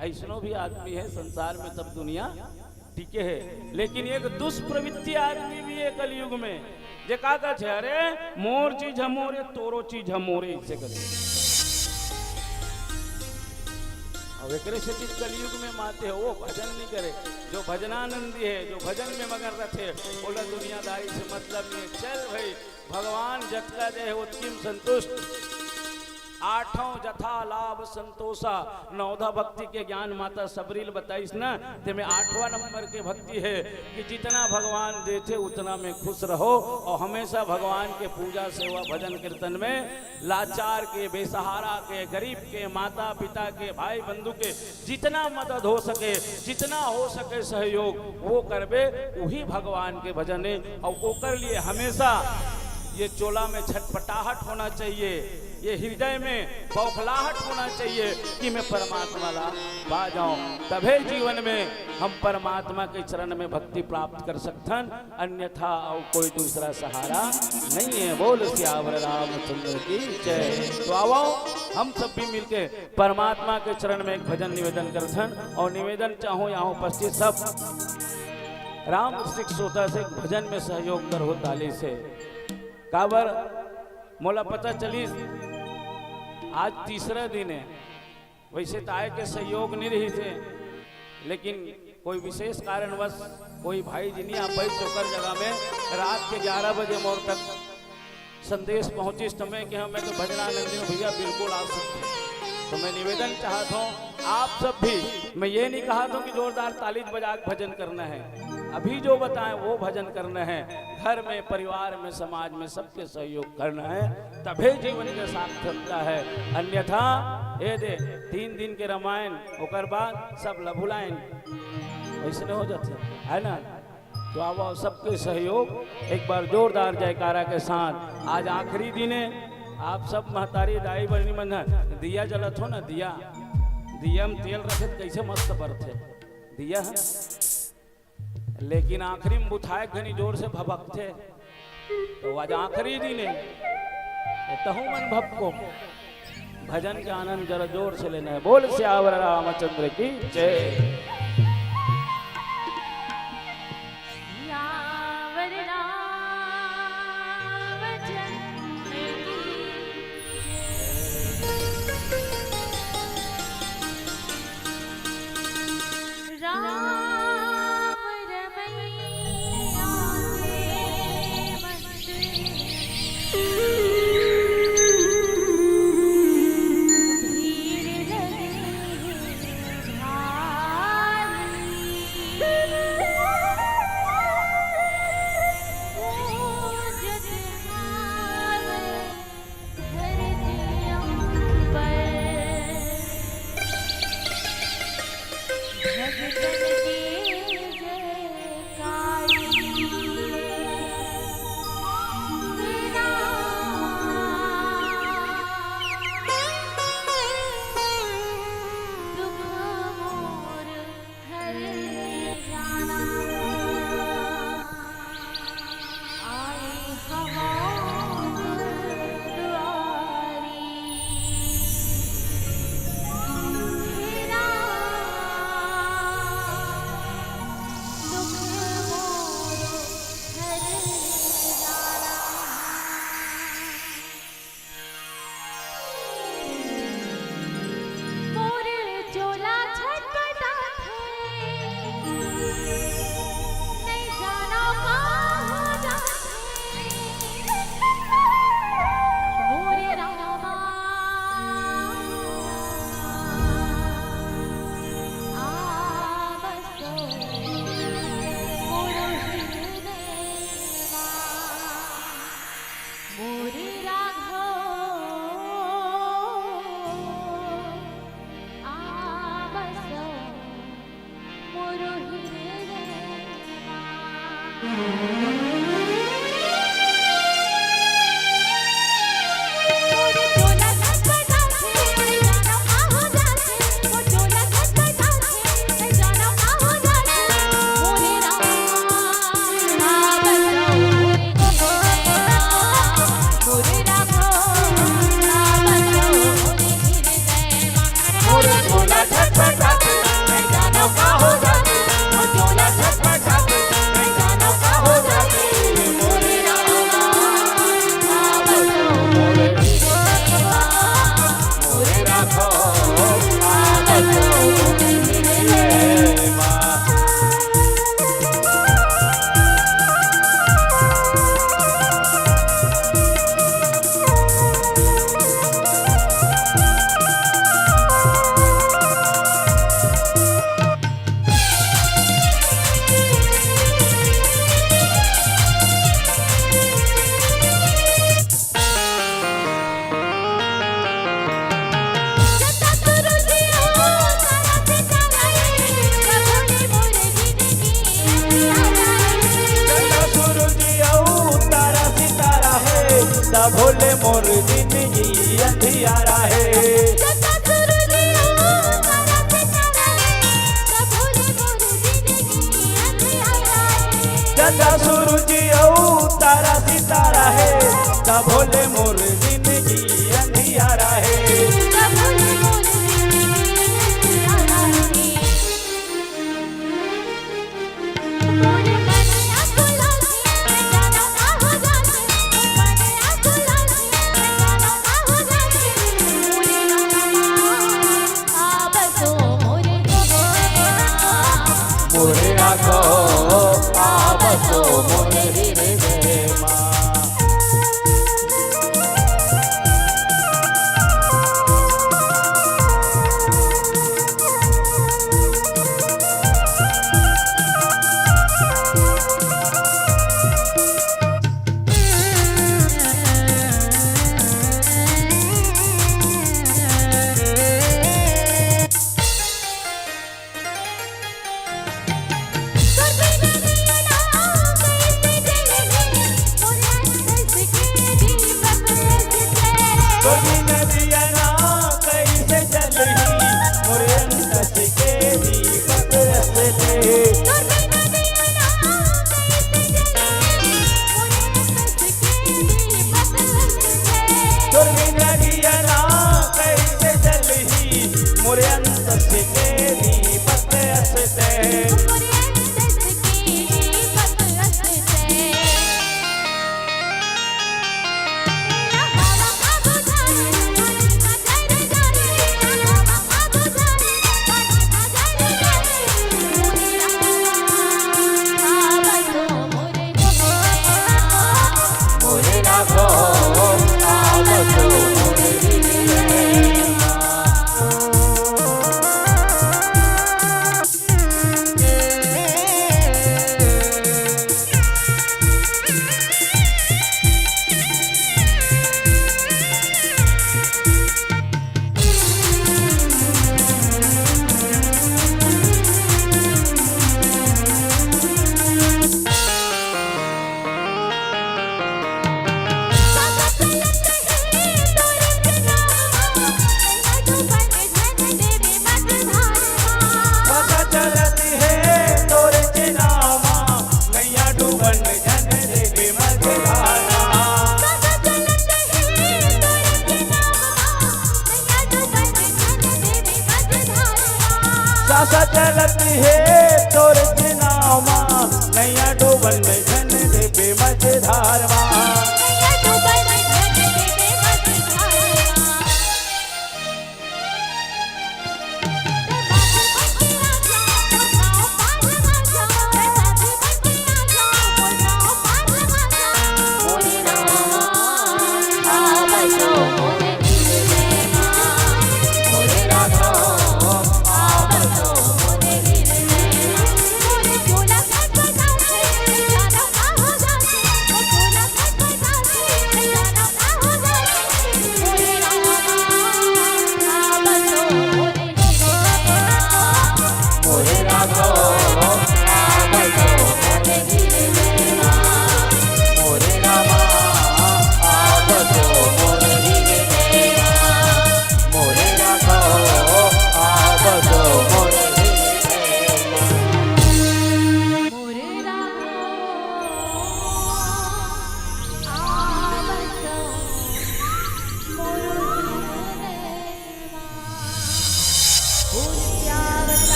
अइसनो भी आदमी हे संसार में, तब दुनिया टिके हे। लेकिन एक दुष्प्रवृत्ति आदमी भी हे कलयुग में, जे का कथे, "अरे, मोर चीज ह मोर हे, तोरो चीज ह मोर हे," अइसे करे। अउ एकरे सेती कलयुग में माते हे, वो भजन नइ करे। जो भजनानंदी हे, जो भजन में मगन रथे, ओला दुनियादारी से मतलब नइ हे। चल भई, भगवान जतका दे हे, ओतकी म संतुष्ट। आठों जथा लाभ संतोषा, नवधा भक्ति के ज्ञान माता सबरी ल बताइस न, तेमे आठवां नंबर के भक्ति हे कि जितना भगवान देथे, उतना में खुश रहो अउ हमेशा भगवान के पूजा, सेवा, भजन, कीर्तन में लाचार के, बेसहारा के, गरीब के, माता पिता के, भाई बंधु के जितना मदद हो सके, जितना हो सके सहयोग, वो करबे, उही भगवान के भजन हे। अउ ओकर लिए हमेशा ये चोला में छटपटाहट होना चाहिए, ये हृदय में बौखलाहट होना चाहिए कि मैं परमात्मा ला पा जाऊं, तभे जीवन में हम परमात्मा के चरण में भक्ति प्राप्त कर सकथन, अन्यथा अउ कोई दूसरा सहारा नइ हे। बोल सियावर रामचंद्र की जय। तो आवो, हम सब भी मिलके परमात्मा के चरण में एक भजन निवेदन करथन अउ निवेदन चाहूं, यहां उपस्थित सब राम रसिक श्रोता से एक भजन में सहयोग करहू ताली से। काबर मोला पता चलिस आज तीसरा दिन हे, वइसे त आय के सहयोग नइ रहिस हे, लेकिन कोई विशेष कारणवश कोई भाई जी नइ आ पाइस, त ओकर जगह में रात के ग्यारह बजे मोर तक संदेश पहुंचिस, त मैं कहेंव, "मैं तो भजनानंदी हूं भइया, बिल्कुल आ सकते हैं।" तो मैं निवेदन चाहत हूं, आप सब भी, मैं ये नइ कहत हूं कि जोरदार ताली बजा के भजन करना हे, अभी जो बताएं वो भजन करना हे, घर में, परिवार में, समाज में सबके सहयोग करना हे, तभे जीवन के सार्थकता हे। अन्यथा ए दे तीन दिन के रामायण, ओकर बाद सब ल भुलायन, वइसने हो जाथे, हे ना? तो आवो, सबके सहयोग, एक बार जोरदार जयकारा के साथ। आज आखिरी दिन हे, आप सब महतारी, दाई, बहिनी मन ह दिया जलत हो ना, दिया, दिया में तेल रखे त कइसे मस्त बरथे दिया ह, लेकिन आखिरी में बुताय घनी जोर से भभकथे। तो आज आखिरी दिन हे, तो तहू मन भभको। भजन के आनंद जरा जोर से लेना हे। बोल सियावर रामचंद्र की जय। सियावर रामचंद्र की जय। राम रमैया के मत भीड़ लगे भारी। जिंदगी अंधियारा हे। जब सूरज उगता, रात का रहे, तब भोले मोर जिंदगी अंधियारा हे। चंदा सूरज अउ तारा सितारा हे, तब भोले मोर जिंदगी अंधियारा हे। तब भोले मोर जिंदगी अंधियारा हे। मोरे राखो, आ बसो मोरे हृदय मा। मोरे अंतस के दीपक अस ते। सासा चलत हे तोर के नाम मा, नैया डूबन में झन देबे मझधार मा।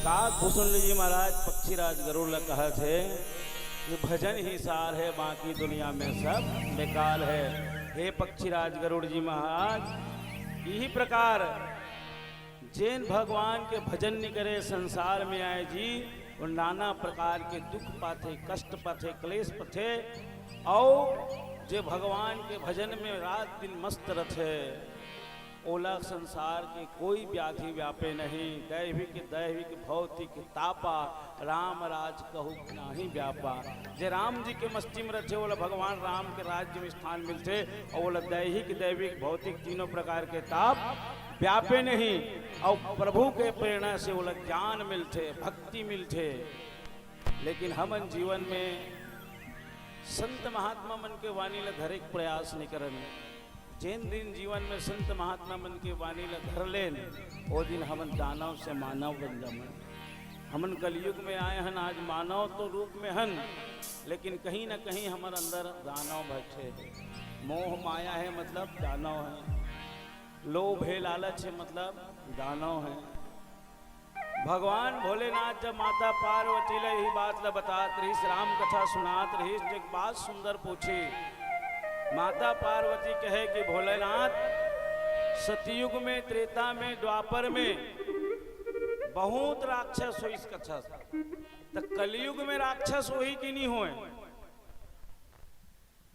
काग भूषण जी महाराज पक्षीराज गरुड़ ल कहत हे कि भजन ही सार हे, बाकी दुनिया में सब बेकार हे। हे पक्षीराज गरुड़ जी महाराज, इही प्रकार जेन भगवान के भजन नइ करे, संसार में आए जी, वो नाना प्रकार के दुख पाथे, कष्ट पाथे, क्लेश पाथे। अउ जे भगवान के भजन में रात दिन मस्त रथे, ओला संसार के कोई व्याधि व्यापे नहीं। दैविक, दैविक, भौतिक तापा, राम राज कहू नाही व्यापा। जे राम जी के मस्ती में रथे, ओला भगवान राम के राज्य में स्थान मिलथे, अउ ओला दैहिक, दैविक, भौतिक तीनों प्रकार के ताप व्यापे नहीं। अउ प्रभु के प्रेरणा से ओला ज्ञान मिलथे, भक्ति मिलथे। लेकिन हमन जीवन में संत महात्मा मन के वाणी ला धरे के प्रयास नइ करन। जेन दिन जीवन में संत महात्मा मन के वाणी ला धर लेन, ओ दिन हमन दानव से मानव बन जावन। हमन कलयुग में आए हन, आज मानव तो रूप में हन, लेकिन कहीं ना कहीं हमर अंदर दानव बैठे हे। मोह माया हे, मतलब दानव हे। लोभ हे, लालच हे, मतलब दानव हे। भगवान भोलेनाथ जब माता पार्वती ला यही बात ला बतात रहिस, राम कथा सुनात रहिस, तो एक बात सुंदर पूछी। माता पार्वती कहे कि भोलेनाथ, सतयुग में, त्रेता में, द्वापर में बहुत राक्षस होइस कथस, त कलयुग में राक्षस होही कि नहीं होय?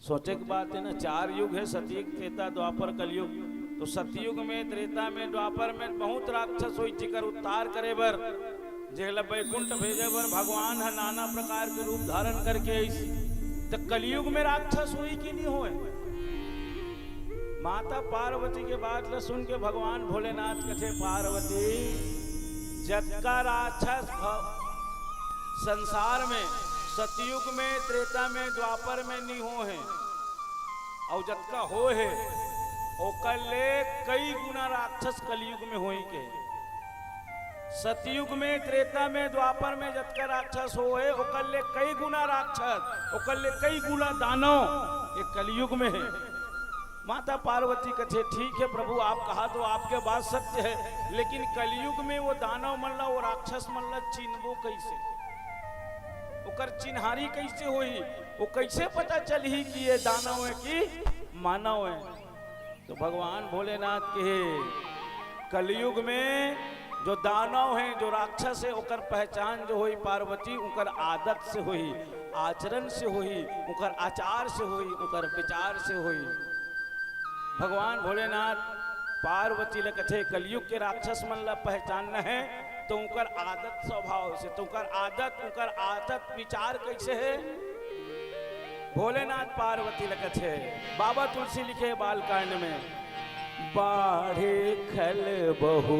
सोचे के बात हे ना, चार युग हे, सतयुग, त्रेता, द्वापर, कलयुग। तो सतयुग में, त्रेता में, द्वापर में बहुत राक्षस होइस, जेकर उद्धार करे बर, जेला बैकुंठ भेजे बर भगवान ह नाना प्रकार के रूप धारण करके आइस। त कलयुग में राक्षस होही कि नहीं होय? माता पार्वती के बात ल सुन के भगवान भोलेनाथ कथे, पार्वती, जतका राक्षस भ-, संसार में, सतयुग में, त्रेता में, द्वापर में नहीं होहे, अउ जतका होहे, ओकर ले कई गुना राक्षस कलयुग में होही के। सतयुग में, त्रेता में, द्वापर में जतका राक्षस होहे, ओकर ले कई गुना राक्षस, ओकर ले कई गुना दानव ये कलयुग में हे। माता पार्वती कथे, ठीक है प्रभु, आप कहा तो आपके बात सत्य है, लेकिन कलयुग में वो दानव मन ला, वो राक्षस मन ला चिन्हबो कैसे? ओकर चिन्हारी कैसे होही? वो कैसे पता चलही कि ये दानव है कि मानव है? तो भगवान भोलेनाथ कहे, कलयुग में जो दानव है, जो राक्षस है, ओकर पहचान जो होही पार्वती, ओकर आदत से होही, आचरण से होही, ओकर आचार से होही, ओकर विचार से होही। भगवान भोलेनाथ पार्वती ल कथे, कलयुग के राक्षस मन ल पहचानना है तो ओकर आदत स्वभाव से, तो ओकर आदत, ओकर आदत विचार कैसे है? भोलेनाथ पार्वती ल कथे, बाबा तुलसी लिखे बालकांड में, बाढ़े खल बहु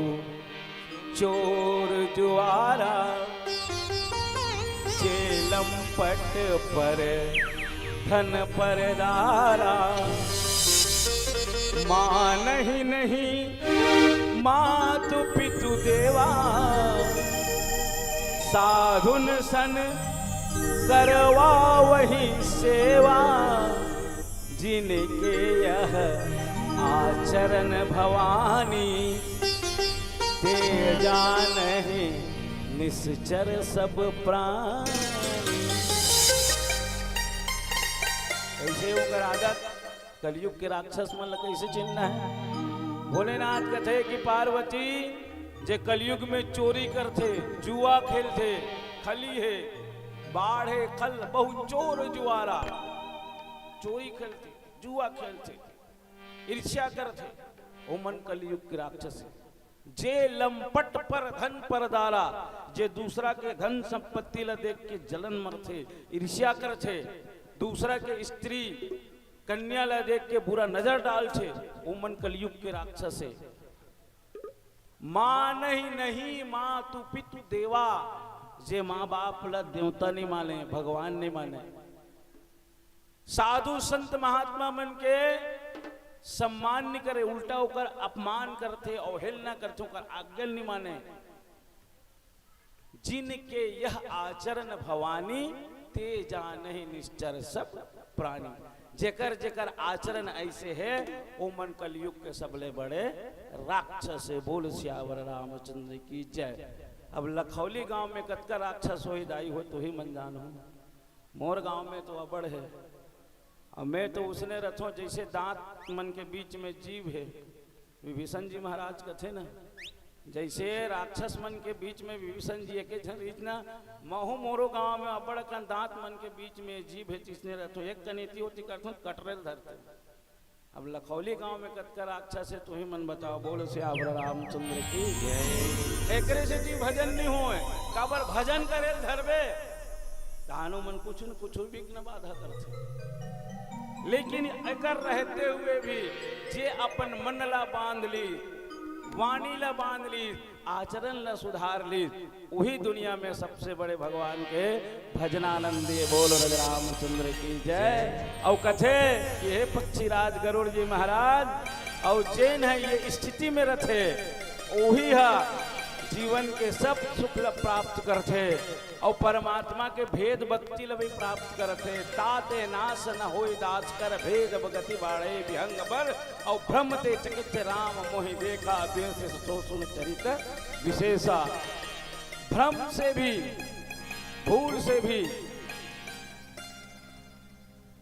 चोर जुआरा, जे लंपट पर धन परदारा। मानहि नहीं मातु पितु देवा, साधुन सन करवावहि सेवा। जिनके यह आचरण भवानी, ते जानहि निश्चर सब प्राणी। ऐसे ओकर आदत, कलयुग के राक्षस मन ल कैसे चिन्हना है? भोलेनाथ कथे कि पार्वती, जे कलयुग में चोरी करथे, जुआ खेलथे, खली हे, बाढ़े खल बहु चोर जुआरा, चोरी खेलथे, जुआ खेलथे, ईर्ष्या करथे, ओमन कलयुग के राक्षस हे। जे लंपट पर धन परदारा, जे दूसरा के धन संपत्ति ला देख के जलन मरथे, ईर्ष्या करथे, दूसरा के स्त्री कन्या ला देख के बुरा नजर डालथे, ओमन कलयुग के राक्षस हे। मानहि नहीं मातु पितु देवा, जे माँ बाप ला देवता नहीं माने, भगवान नहीं माने, साधु संत महात्मा मन के सम्मान नहीं करे, उल्टा ओकर अपमान करथे, अवहेलना करथे, ओकर आज्ञा नहीं माने। जिनके यह आचरण भवानी, ते जानहि निश्चर सब प्राणी। जेकर जेकर आचरण ऐसे हे, ओमन कलयुग के सबले बड़े राक्षस हे। बोल सियावर रामचंद्र की जय। अब लखौली गांव में कतका राक्षस होही दाई हो, तुही मन जानहू। मोर गांव में तो अबड़ हे। अब मैं तो उसने रथों जैसे दांत मन के बीच में जीभ हे। विभीषण जी महाराज कथे ना, जैसे राक्षस मन के बीच में विभीषण जी एके झन रहिस ना, महू मोरो गांव में अबड़ अकन दांत मन के बीच में जीभ हे, तइसने रथों, एक कनेती होती करथों, कटरेल धरते। अब लखौली गांव में कतका राक्षस हे, तुही मन बताओ। बोल सियावर रामचंद्र की जय। एकरे सेती भजन नहीं होय, काबर भजन करे ल धरबे, दानव मन कुछ न कुछ विघ्न बाधा करथे। लेकिन एकर रहते हुए भी जे अपन मन ला बांध ली, वाणी ला बांध लीस, आचरण ला सुधार लीस, उही दुनिया में सबसे बड़े भगवान के भजनानंदी। बोल रज रामचंद्र की जय। अउ कथे कि हे पक्षीराज गरुड़ जी महाराज, अउ जेन ह ये स्थिति में रथे, उही ह जीवन के सब सुख ला प्राप्त करथे। अउ परमात्मा के भेद बत्ती ल भी प्राप्त करथे। ताते नाश न होय दास कर भेद गति बाढ़े विहंग बर, अउ भ्रम ते चकित राम मोहि देखा बिहसिस सो सुन चरित विशेषा। भ्रम से भी, भूल से भी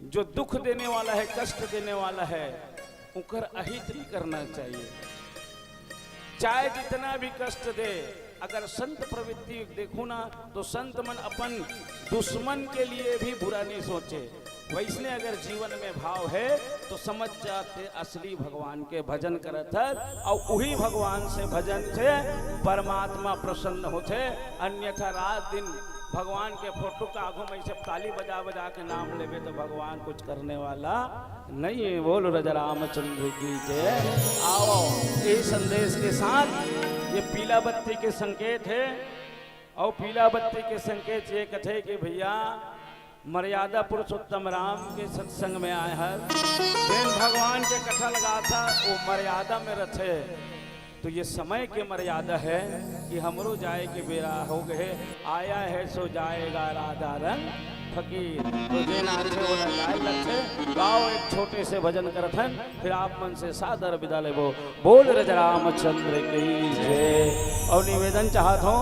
जो दुख देने वाला है, कष्ट देने वाला है, उकर अहित नहीं करना चाहिए। चाहे जितना भी कष्ट दे, अगर संत प्रवृत्ति देखो ना, तो संत मन अपन दुश्मन के लिए भी बुरा नहीं सोचे। वैसने अगर जीवन में भाव है, तो समझ जाते असली भगवान के भजन करत हस, अउ उही भगवान से भजन से परमात्मा प्रसन्न होथे। अन्यथा रात दिन भगवान के फोटो के आगू में ऐसे ताली बजा बजा के नाम लेबे, तो भगवान कुछ करने वाला नहीं है। बोल रज रामचंद्र की जय। आओ, यही संदेश के साथ ये पीला बत्ती के संकेत है, अउ पीला बत्ती के संकेत ये कथे कि भैया, मर्यादा पुरुषोत्तम राम के सत्संग में आए हस, जेन भगवान के कथा लगाथस, वो मर्यादा में रथे। तो ये समय के मर्यादा है कि हमरो जाए के बेरा हो गए, आया है सो जाएगा राधा रंग फकीर। तो जेन आथे वो लंगाए लगथे। गाओ, एक छोटे से भजन करथन, फिर आप मन से सादर विदा लेबो। बोल रज रामचंद्र की जय। अउ निवेदन चाहत हूँ,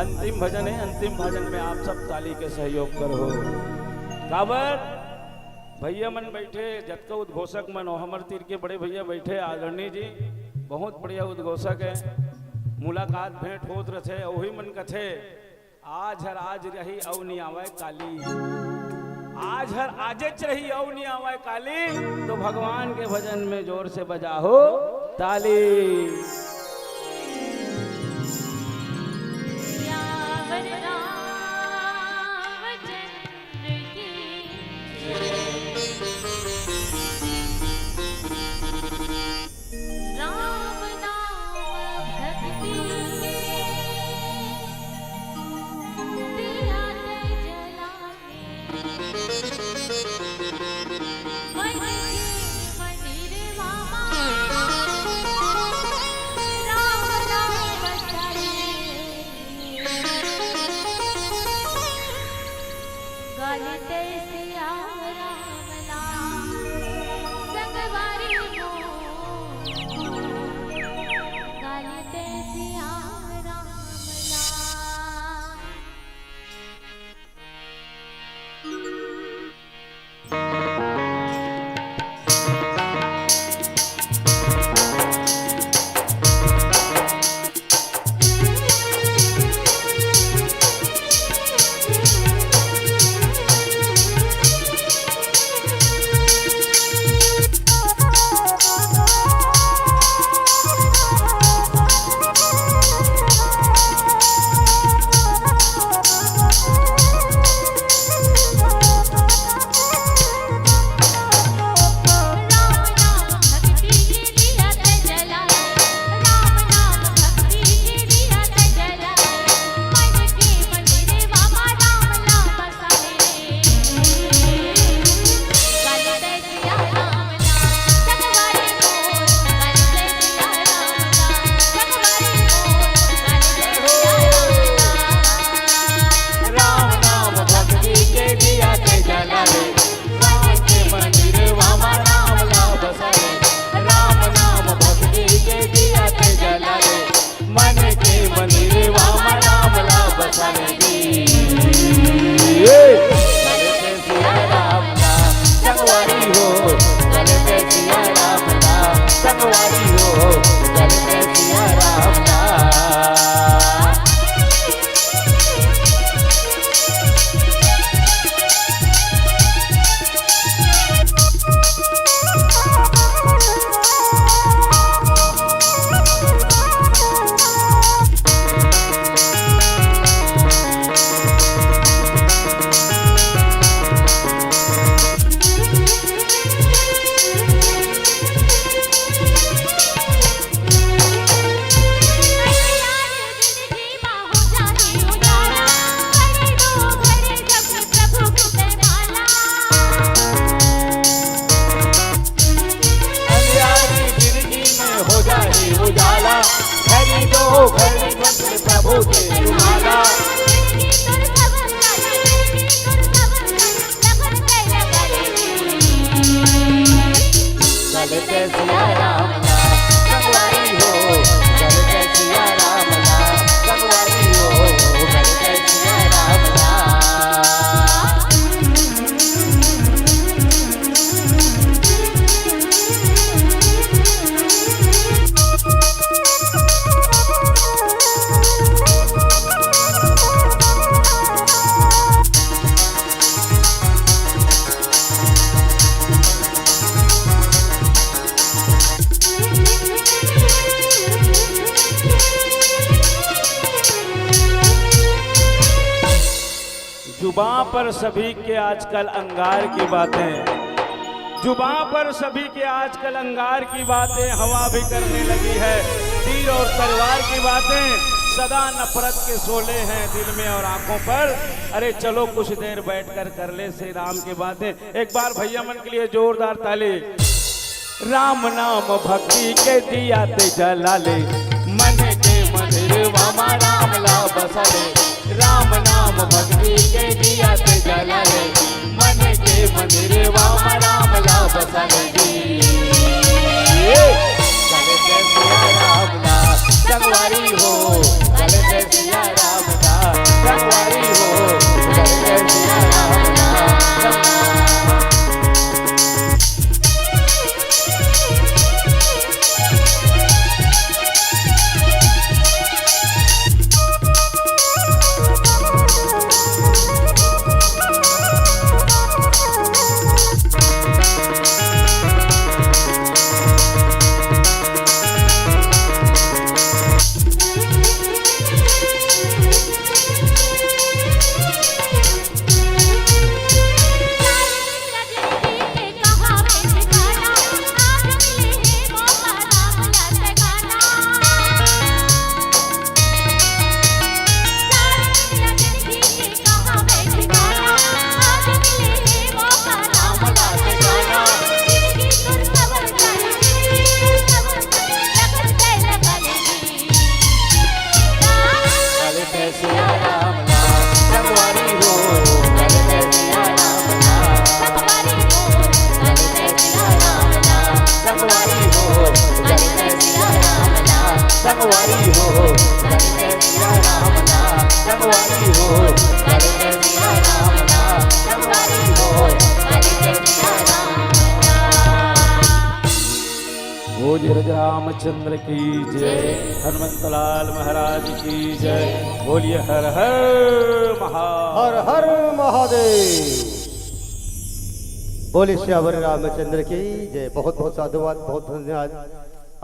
अंतिम भजन है, अंतिम भजन में आप सब ताली के सहयोग करहू। काबर भैया मन बैठे, जतका उद्घोषक मन हो, हमर तीर के बड़े भैया बैठे, आदरणीय जी, बहुत बढ़िया उद्घोषक है। मुलाकात भेंट होत रथे, वही मन कथे, आज हर आज रही, अउ नी आवय काली। आज हर आजेच रही, अउ नी आवय काली। तो भगवान के भजन में जोर से बजाहू ताली। सियावर रामचंद्र की जय। राम नाम भक्ति के दिया ते जलाए। मन के मंदिर मामा। उजाला, धरी दो भरी मंत्र प्रभु के तुम्हारा। चलते सिया राम ला संगवारी हो, चलते सिया राम ला संगवारी हो, चलते सिया राम ला। जुबां पर सभी के आजकल अंगार की बातें, जुबां पर सभी के आजकल अंगार की बातें, हवा भी करने लगी है तीर और तलवार की बातें। सदा नफरत के शोले हैं दिल में और आंखों पर। अरे चलो कुछ देर बैठकर कर ले श्री राम की बातें। एक बार भैया मन के लिए जोरदार ताली। राम नाम भक्ति के दिया ते जला ले, मन के मंदिरवा मा राम ला बसा ले। राम नाम भक्ति के दिया ते जला ले, मन के मंदिरवा मा राम ला बसा ले जी। चले जय सिया राम ला संगवारी हो, चले जय सिया राम ला संगवारी हो, चले जय सिया राम ला संगवारी। संगवारी हो, संगवारी हो, संगवारी हो। बोलिए राजा रामचंद्र की जय, हनुमंतलाल महाराज की जय। बोलिए हर हर महा हर हर महादेव। बोलिए सियावर रामचंद्र की जय। बहुत बहुत साधुवाद, बहुत धन्यवाद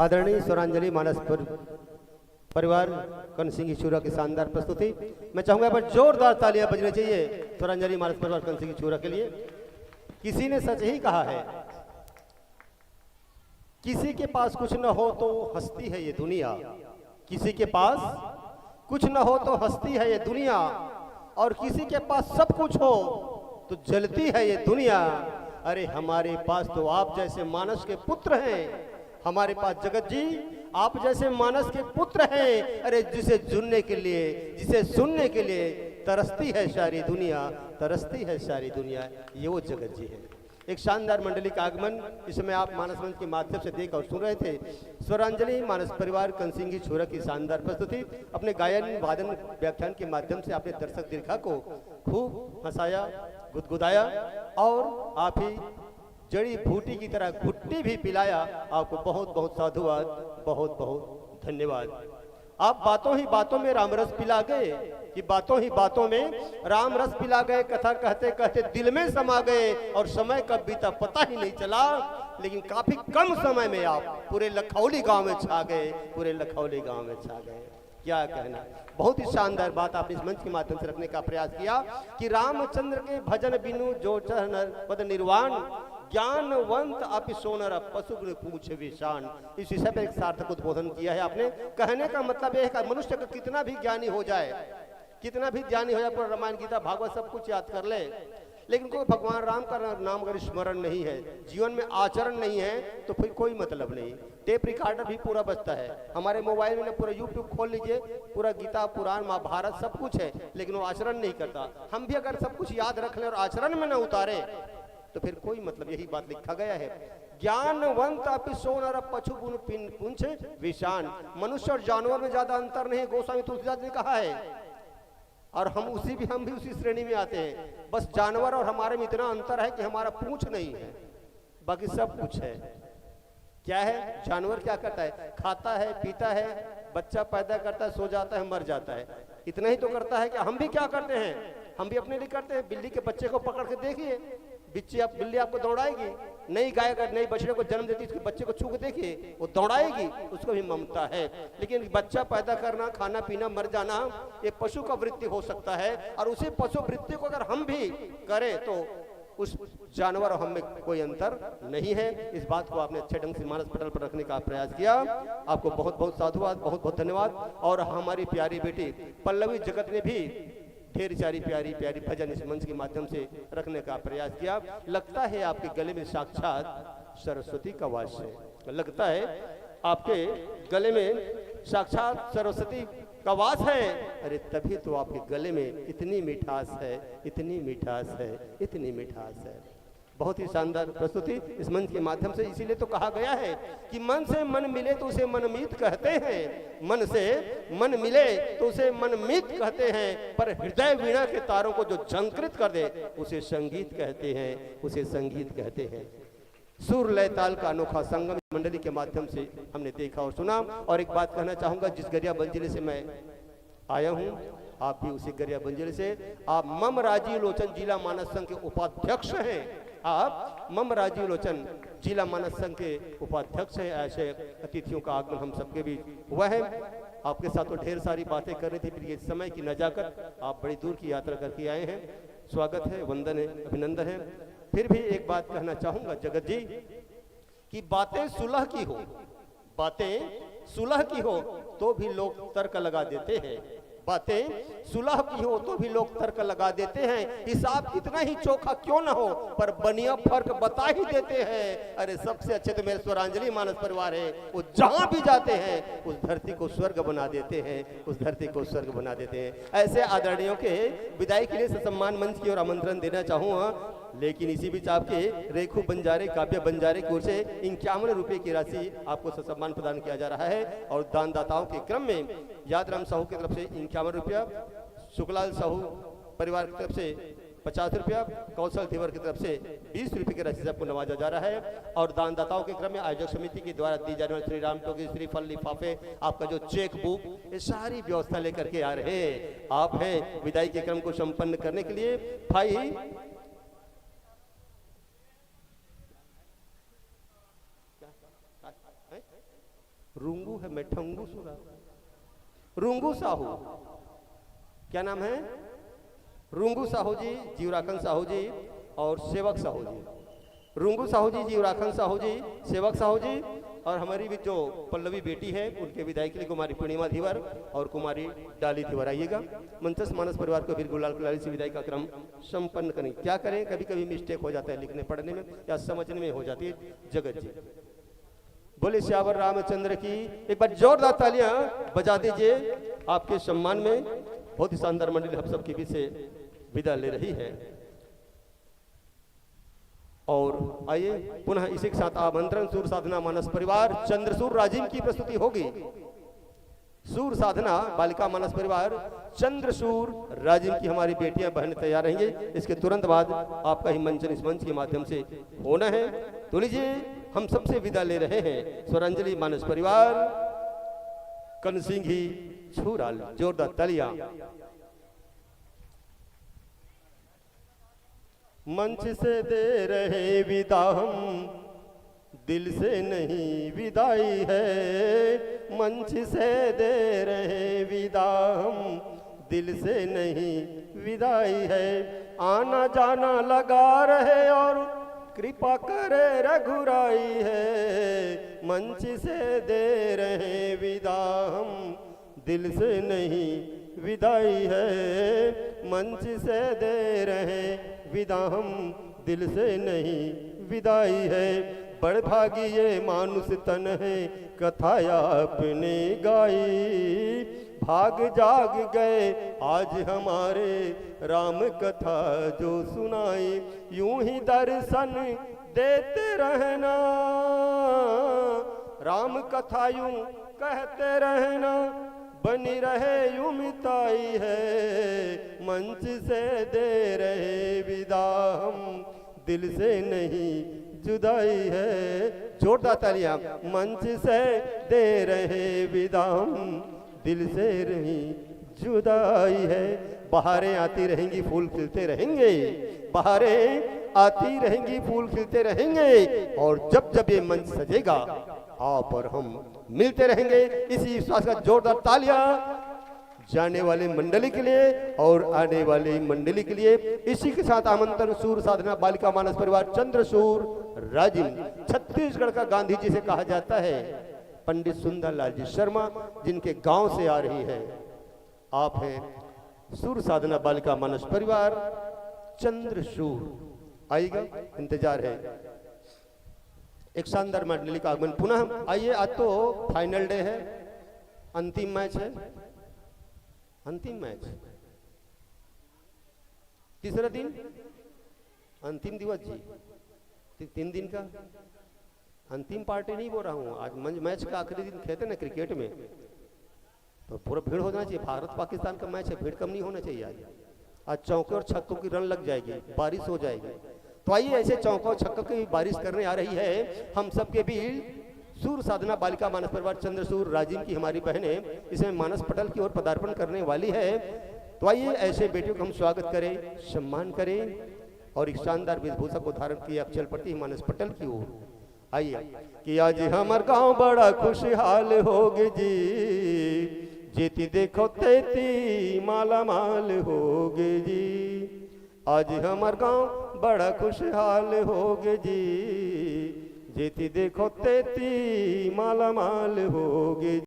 आदरणीय स्वरांजलि मानस पर परिवार कर्ण सिंह छुरा की शानदार प्रस्तुति। मैं चाहूंगा एक बार जोरदार तालियां बजनी चाहिए स्वरांजलि मानस परिवार कर्ण सिंह छुरा के लिए। किसी ने सच ही कहा है, किसी के पास कुछ न हो तो हंसती है ये दुनिया, किसी के पास कुछ न हो तो हंसती है ये दुनिया, और किसी के पास सब कुछ हो तो जलती है ये दुनिया। अरे हमारे पास तो आप जैसे मानस के पुत्र हैं, हमारे पास जगत जी आप जैसे मानस के पुत्र हैं। अरे जिसे सुनने के लिए, जिसे सुनने के लिए तरसती है सारी दुनिया, तरसती है सारी दुनिया, ये वो जगत जी है। एक शानदार मंडली का आगमन इस समय आप मानस मंच के माध्यम से देख और सुन रहे थे। स्वरांजलि मानस परिवार कर्ण सिंह जी छुरा की शानदार प्रस्तुति, अपने गायन वादन व्याख्यान के माध्यम से आपने दर्शक दीर्घा को खूब हंसाया, गुदगुदाया और आप ही जड़ी बूटी की तरह घुट्टी भी पिलाया। आपको बहुत बहुत साधुवाद, बहुत बहुत धन्यवाद। आप बातों ही बातों में रामरस पिला गए कि बातों ही बातों में रामरस पिला गए। कथा कहते कहते दिल में समा गए और समय कब बीता पता ही नहीं चला। लेकिन काफी कम समय में आप पूरे लखौली गांव में छा गए, पूरे लखौली गांव में छा गए। क्या कहना, बहुत ही शानदार बात आपने इस मंच के माध्यम से रखने का प्रयास किया कि रामचंद्र के भजन बिनु जो चर नर पद निर्वाण, ज्ञानवंत अपि सोनर पशु गुण पूछ विशान। इस विषय पर एक सार्थक उद्बोधन किया है आपने। कहने का मतलब यह है कि मनुष्य का कितना भी ज्ञानी हो जाए, कितना भी ज्ञानी हो जाए, पूरा रामायण, गीता, भागवत सब कुछ याद कर ले, लेकिन कोई भगवान राम का नाम अगर स्मरण नहीं है, जीवन में आचरण नहीं है, तो फिर कोई मतलब नहीं। टेप रिकॉर्डर भी पूरा बजता है। हमारे मोबाइल में ना पूरा YouTube खोल लीजिए, पूरा गीता, पुराण, महाभारत सब कुछ है, लेकिन वो आचरण नहीं करता। हम भी अगर सब कुछ याद रख लें और आचरण में ना उतारें, तो फिर कोई मतलब। यही बात लिखा गया है, ज्ञानवंत अपि सो नर पशु पुन-, पिन-, पुंछ विषाण। मनुष्य और जानवर में ज्यादा अंतर नहीं, गोस्वामी तुलसीदास ने कहा है। और हम उसी भी हम भी उसी श्रेणी में आते हैं। बस जानवर और हमारे में इतना अंतर है कि हमारा पूंछ नहीं है, बाकी सब कुछ है। क्या है? जानवर क्या करता है? खाता है, पीता है, बच्चा पैदा करता है, सो जाता है, मर जाता है। इतना ही तो करता है। कि हम भी क्या करते हैं? हम भी अपने लिए करते हैं। बिल्ली के बच्चे को पकड़ के देखिए, बिच्ची आप बिल्ली आपको दौड़ाएगी। नई गाय अगर नई बछड़े को जन्म देती है, उसके बच्चे को छू के देखिए, वो दौड़ाएगी। उसको भी ममता है। लेकिन बच्चा पैदा करना, खाना पीना, मर जाना, ये पशु का वृत्ति हो सकता है। और उसी पशु वृत्ति को अगर हम भी करें, तो उस जानवर और हम में कोई अंतर नहीं है। इस बात को आपने अच्छे ढंग से मानस पटल पर रखने का प्रयास किया। आपको बहुत बहुत साधुवाद, बहुत बहुत धन्यवाद। और हमारी प्यारी बेटी पल्लवी जगत ने भी ढेर सारी प्यारी प्यारी भजन इस मंच के माध्यम से रखने का प्रयास किया। लगता है आपके गले में साक्षात सरस्वती का वास है। लगता है आपके गले में साक्षात सरस्वती का वास है। अरे, तभी तो आपके गले में इतनी मिठास है, इतनी मिठास है, इतनी मिठास है। बहुत ही शानदार प्रस्तुति इस मंच के माध्यम से। इसीलिए तो कहा गया है कि मन से मन मिले तो उसे मनमीत कहते हैं, मन से मन मिले तो उसे मनमीत कहते हैं, पर हृदय वीणा के तारों को जो झंकृत कर दे, उसे संगीत कहते हैं, उसे संगीत कहते हैं। सुर लय ताल का अनोखा संगम मंडली के माध्यम से हमने देखा और सुना। और एक बात कहना चाहूंगा, जिस गरियाबंद जिले से मैं आया हूं, आप भी उसी गरियाबंद जिले से। आप मम राजीव लोचन जिला मानस संघ के उपाध्यक्ष हैं। आप मम राजीव लोचन जिला मानस संघ के उपाध्यक्ष हैं। ऐसे अतिथियों का आगमन हम सबके बीच हुआ है। आपके साथ तो ढेर सारी बातें करनी थी, फिर ये समय की नजाकत, आप बड़ी दूर की यात्रा करके आए हैं। स्वागत है, वंदन है, अभिनंदन है। फिर भी एक बात कहना चाहूंगा जगत जी, कि बातें सुलह की हो, बातें सुलह की हो, तो भी लोग तर्क लगा देते हैं। बातें सुलह की हो तो भी लोग तर्क लगा देते हैं। हिसाब कितना ही चोखा क्यों ना हो, पर बनिया फर्क बता ही देते हैं। अरे, सबसे अच्छे तो मेरे स्वरांजलि मानस परिवार है, वो जहां भी जाते हैं उस धरती को स्वर्ग बना देते हैं, उस धरती को स्वर्ग बना देते हैं। ऐसे आदरणीयों के विदाई के लिए ससम्मान मंच की ओर आमंत्रण देना चाहूंगा। लेकिन इसी बीच आपके रेखू बंजारे, काव्या बंजारे की ओर से इक्यावन रुपये की राशि आपको ससम्मान प्रदान किया जा रहा है। और दानदाताओं के क्रम में यादराम साहू की तरफ से इक्यावन रुपया, सुखलाल साहू परिवार की तरफ से पचास रुपया, कौशल धीवर की तरफ से बीस रुपये की राशि से आपको नवाजा जा रहा है। और दानदाताओं के क्रम में आयोजक समिति के द्वारा दी जाने वाली श्री राम टोकी, श्रीफल, लिफाफे, आपका जो चेक बुक, ये सारी व्यवस्था लेकर के आ रहे हैं। आप हैं विदाई के क्रम को संपन्न करने के लिए। भाई, रुंगू है, मैं ठंगू सुना। रुंगू साहू, क्या नाम है? रुंगू साहू जी, जीवराखन साहू जी और सेवक साहू जी। रुंगू साहू जी, जीवराखन साहू जी, सेवक साहू जी और हमारी भी जो पल्लवी बेटी है, उनके विदाई के लिए कुमारी पूर्णिमा धीवर और कुमारी डाली धीवर आइएगा। मंचस्थ मानस परिवार को फिर गुलाल गुलाली से विदाई का क्रम संपन्न करें। क्या करें, कभी कभी मिस्टेक हो जाता है लिखने पढ़ने में या समझने में हो जाती है। जगत जी, बोले सियावर रामचंद्र की। एक बार जोरदार तालियां बजा दीजिए आपके सम्मान में। बहुत ही शानदार मंडली हम सबके बीच से विदा ले रही है। और आइए पुनः इसी के साथ आमंत्रण, सूर साधना मानस परिवार चंद्रसूर राजिम की प्रस्तुति होगी। सूर साधना बालिका मानस परिवार चंद्रसूर राजिम की हमारी बेटियां बहनें तैयार रहेंगे। इसके तुरंत बाद आपका ही मंचन इस मंच के माध्यम से होना है। तो लीजिए, हम सबसे विदा ले रहे हैं स्वरांजलि मानस परिवार कनसिंघी छुराल। जोरदार तालियां। मंच से दे रहे विदा हम, दिल से नहीं विदाई है। मंच से दे रहे विदा हम, दिल से नहीं विदाई है। आना जाना लगा रहे और कृपा करे रघुराई है। मंच से दे रहे विदा हम, दिल से नहीं विदाई है। मंच से दे रहे विदा हम दिल से नहीं विदाई है। बड़ भागी ये मानुष तन है, कथा आपने गाई। भाग जाग गए आज हमारे, राम कथा जो सुनाई। यूं ही दर्शन देते रहना, राम कथा यूं कहते रहना, बनी रहे यूं मिताई है। मंच से दे रहे विदा हम, दिल से नहीं जुदाई है। जोरदार तालियां। मंच से दे रहे विदा हम, दिल से नहीं जुदाई है। बहारें आती रहेंगी, फूल खिलते रहेंगे। बहारें आती रहेंगी, फूल खिलते रहेंगे। और जब जब ये मंच सजेगा, आप और हम मिलते रहेंगे। इसी विश्वास का जोरदार तालियां जाने वाली मंडली के लिए और आने वाली मंडली के लिए। इसी के साथ आमंत्रण सूर साधना बालिका मानस परिवार चंद्रसूर राजिम, छत्तीसगढ़ का गांधी जी से कहा जाता है, पंडित सुंदरलाल जी शर्मा, जिनके गांव से आ रही है। आप हैं सूर साधना बालिका मानस परिवार चंद्रसूर। आइएगा, इंतजार है। एक शानदार मंडली का आगमन पुनः। आइए, आज तो फाइनल डे है, अंतिम मैच है, अंतिम मैच, तीसरा दिन, अंतिम दिवस जी, ती-, तीन दिन का अंतिम पार्टी नहीं बोल रहा हूँ। आज मंच, मैच का आखिरी दिन खेलते ना क्रिकेट में, तो पूरा भीड़ होना चाहिए। भारत पाकिस्तान का मैच है, भीड़ कम नहीं होना चाहिए। आज आज चौके और छक्कों की रन लग जाएगी, बारिश हो जाएगी। तो आइए, ऐसे चौकों और छक्कों की बारिश करने आ रही है हम सबके बीच सूर साधना बालिका मानस परिवार चंद्रसूर राजिम की हमारी बहनें इसमें मानस पटल की ओर पदार्पण करने वाली है। तो आइए, ऐसे बेटियों का हम स्वागत करें, सम्मान करें और एक शानदार वेशभूषा को धारण किए अक्षल प्रति मानस पटल की ओर। आइए। कि आज हमर गांव बड़ा खुशहाल होगे जी, जेती देखो तेती माला माल होगे जी। आज हमर गांव बड़ा खुशहाल होगे जी, जेती देखो तेती माला माल होगे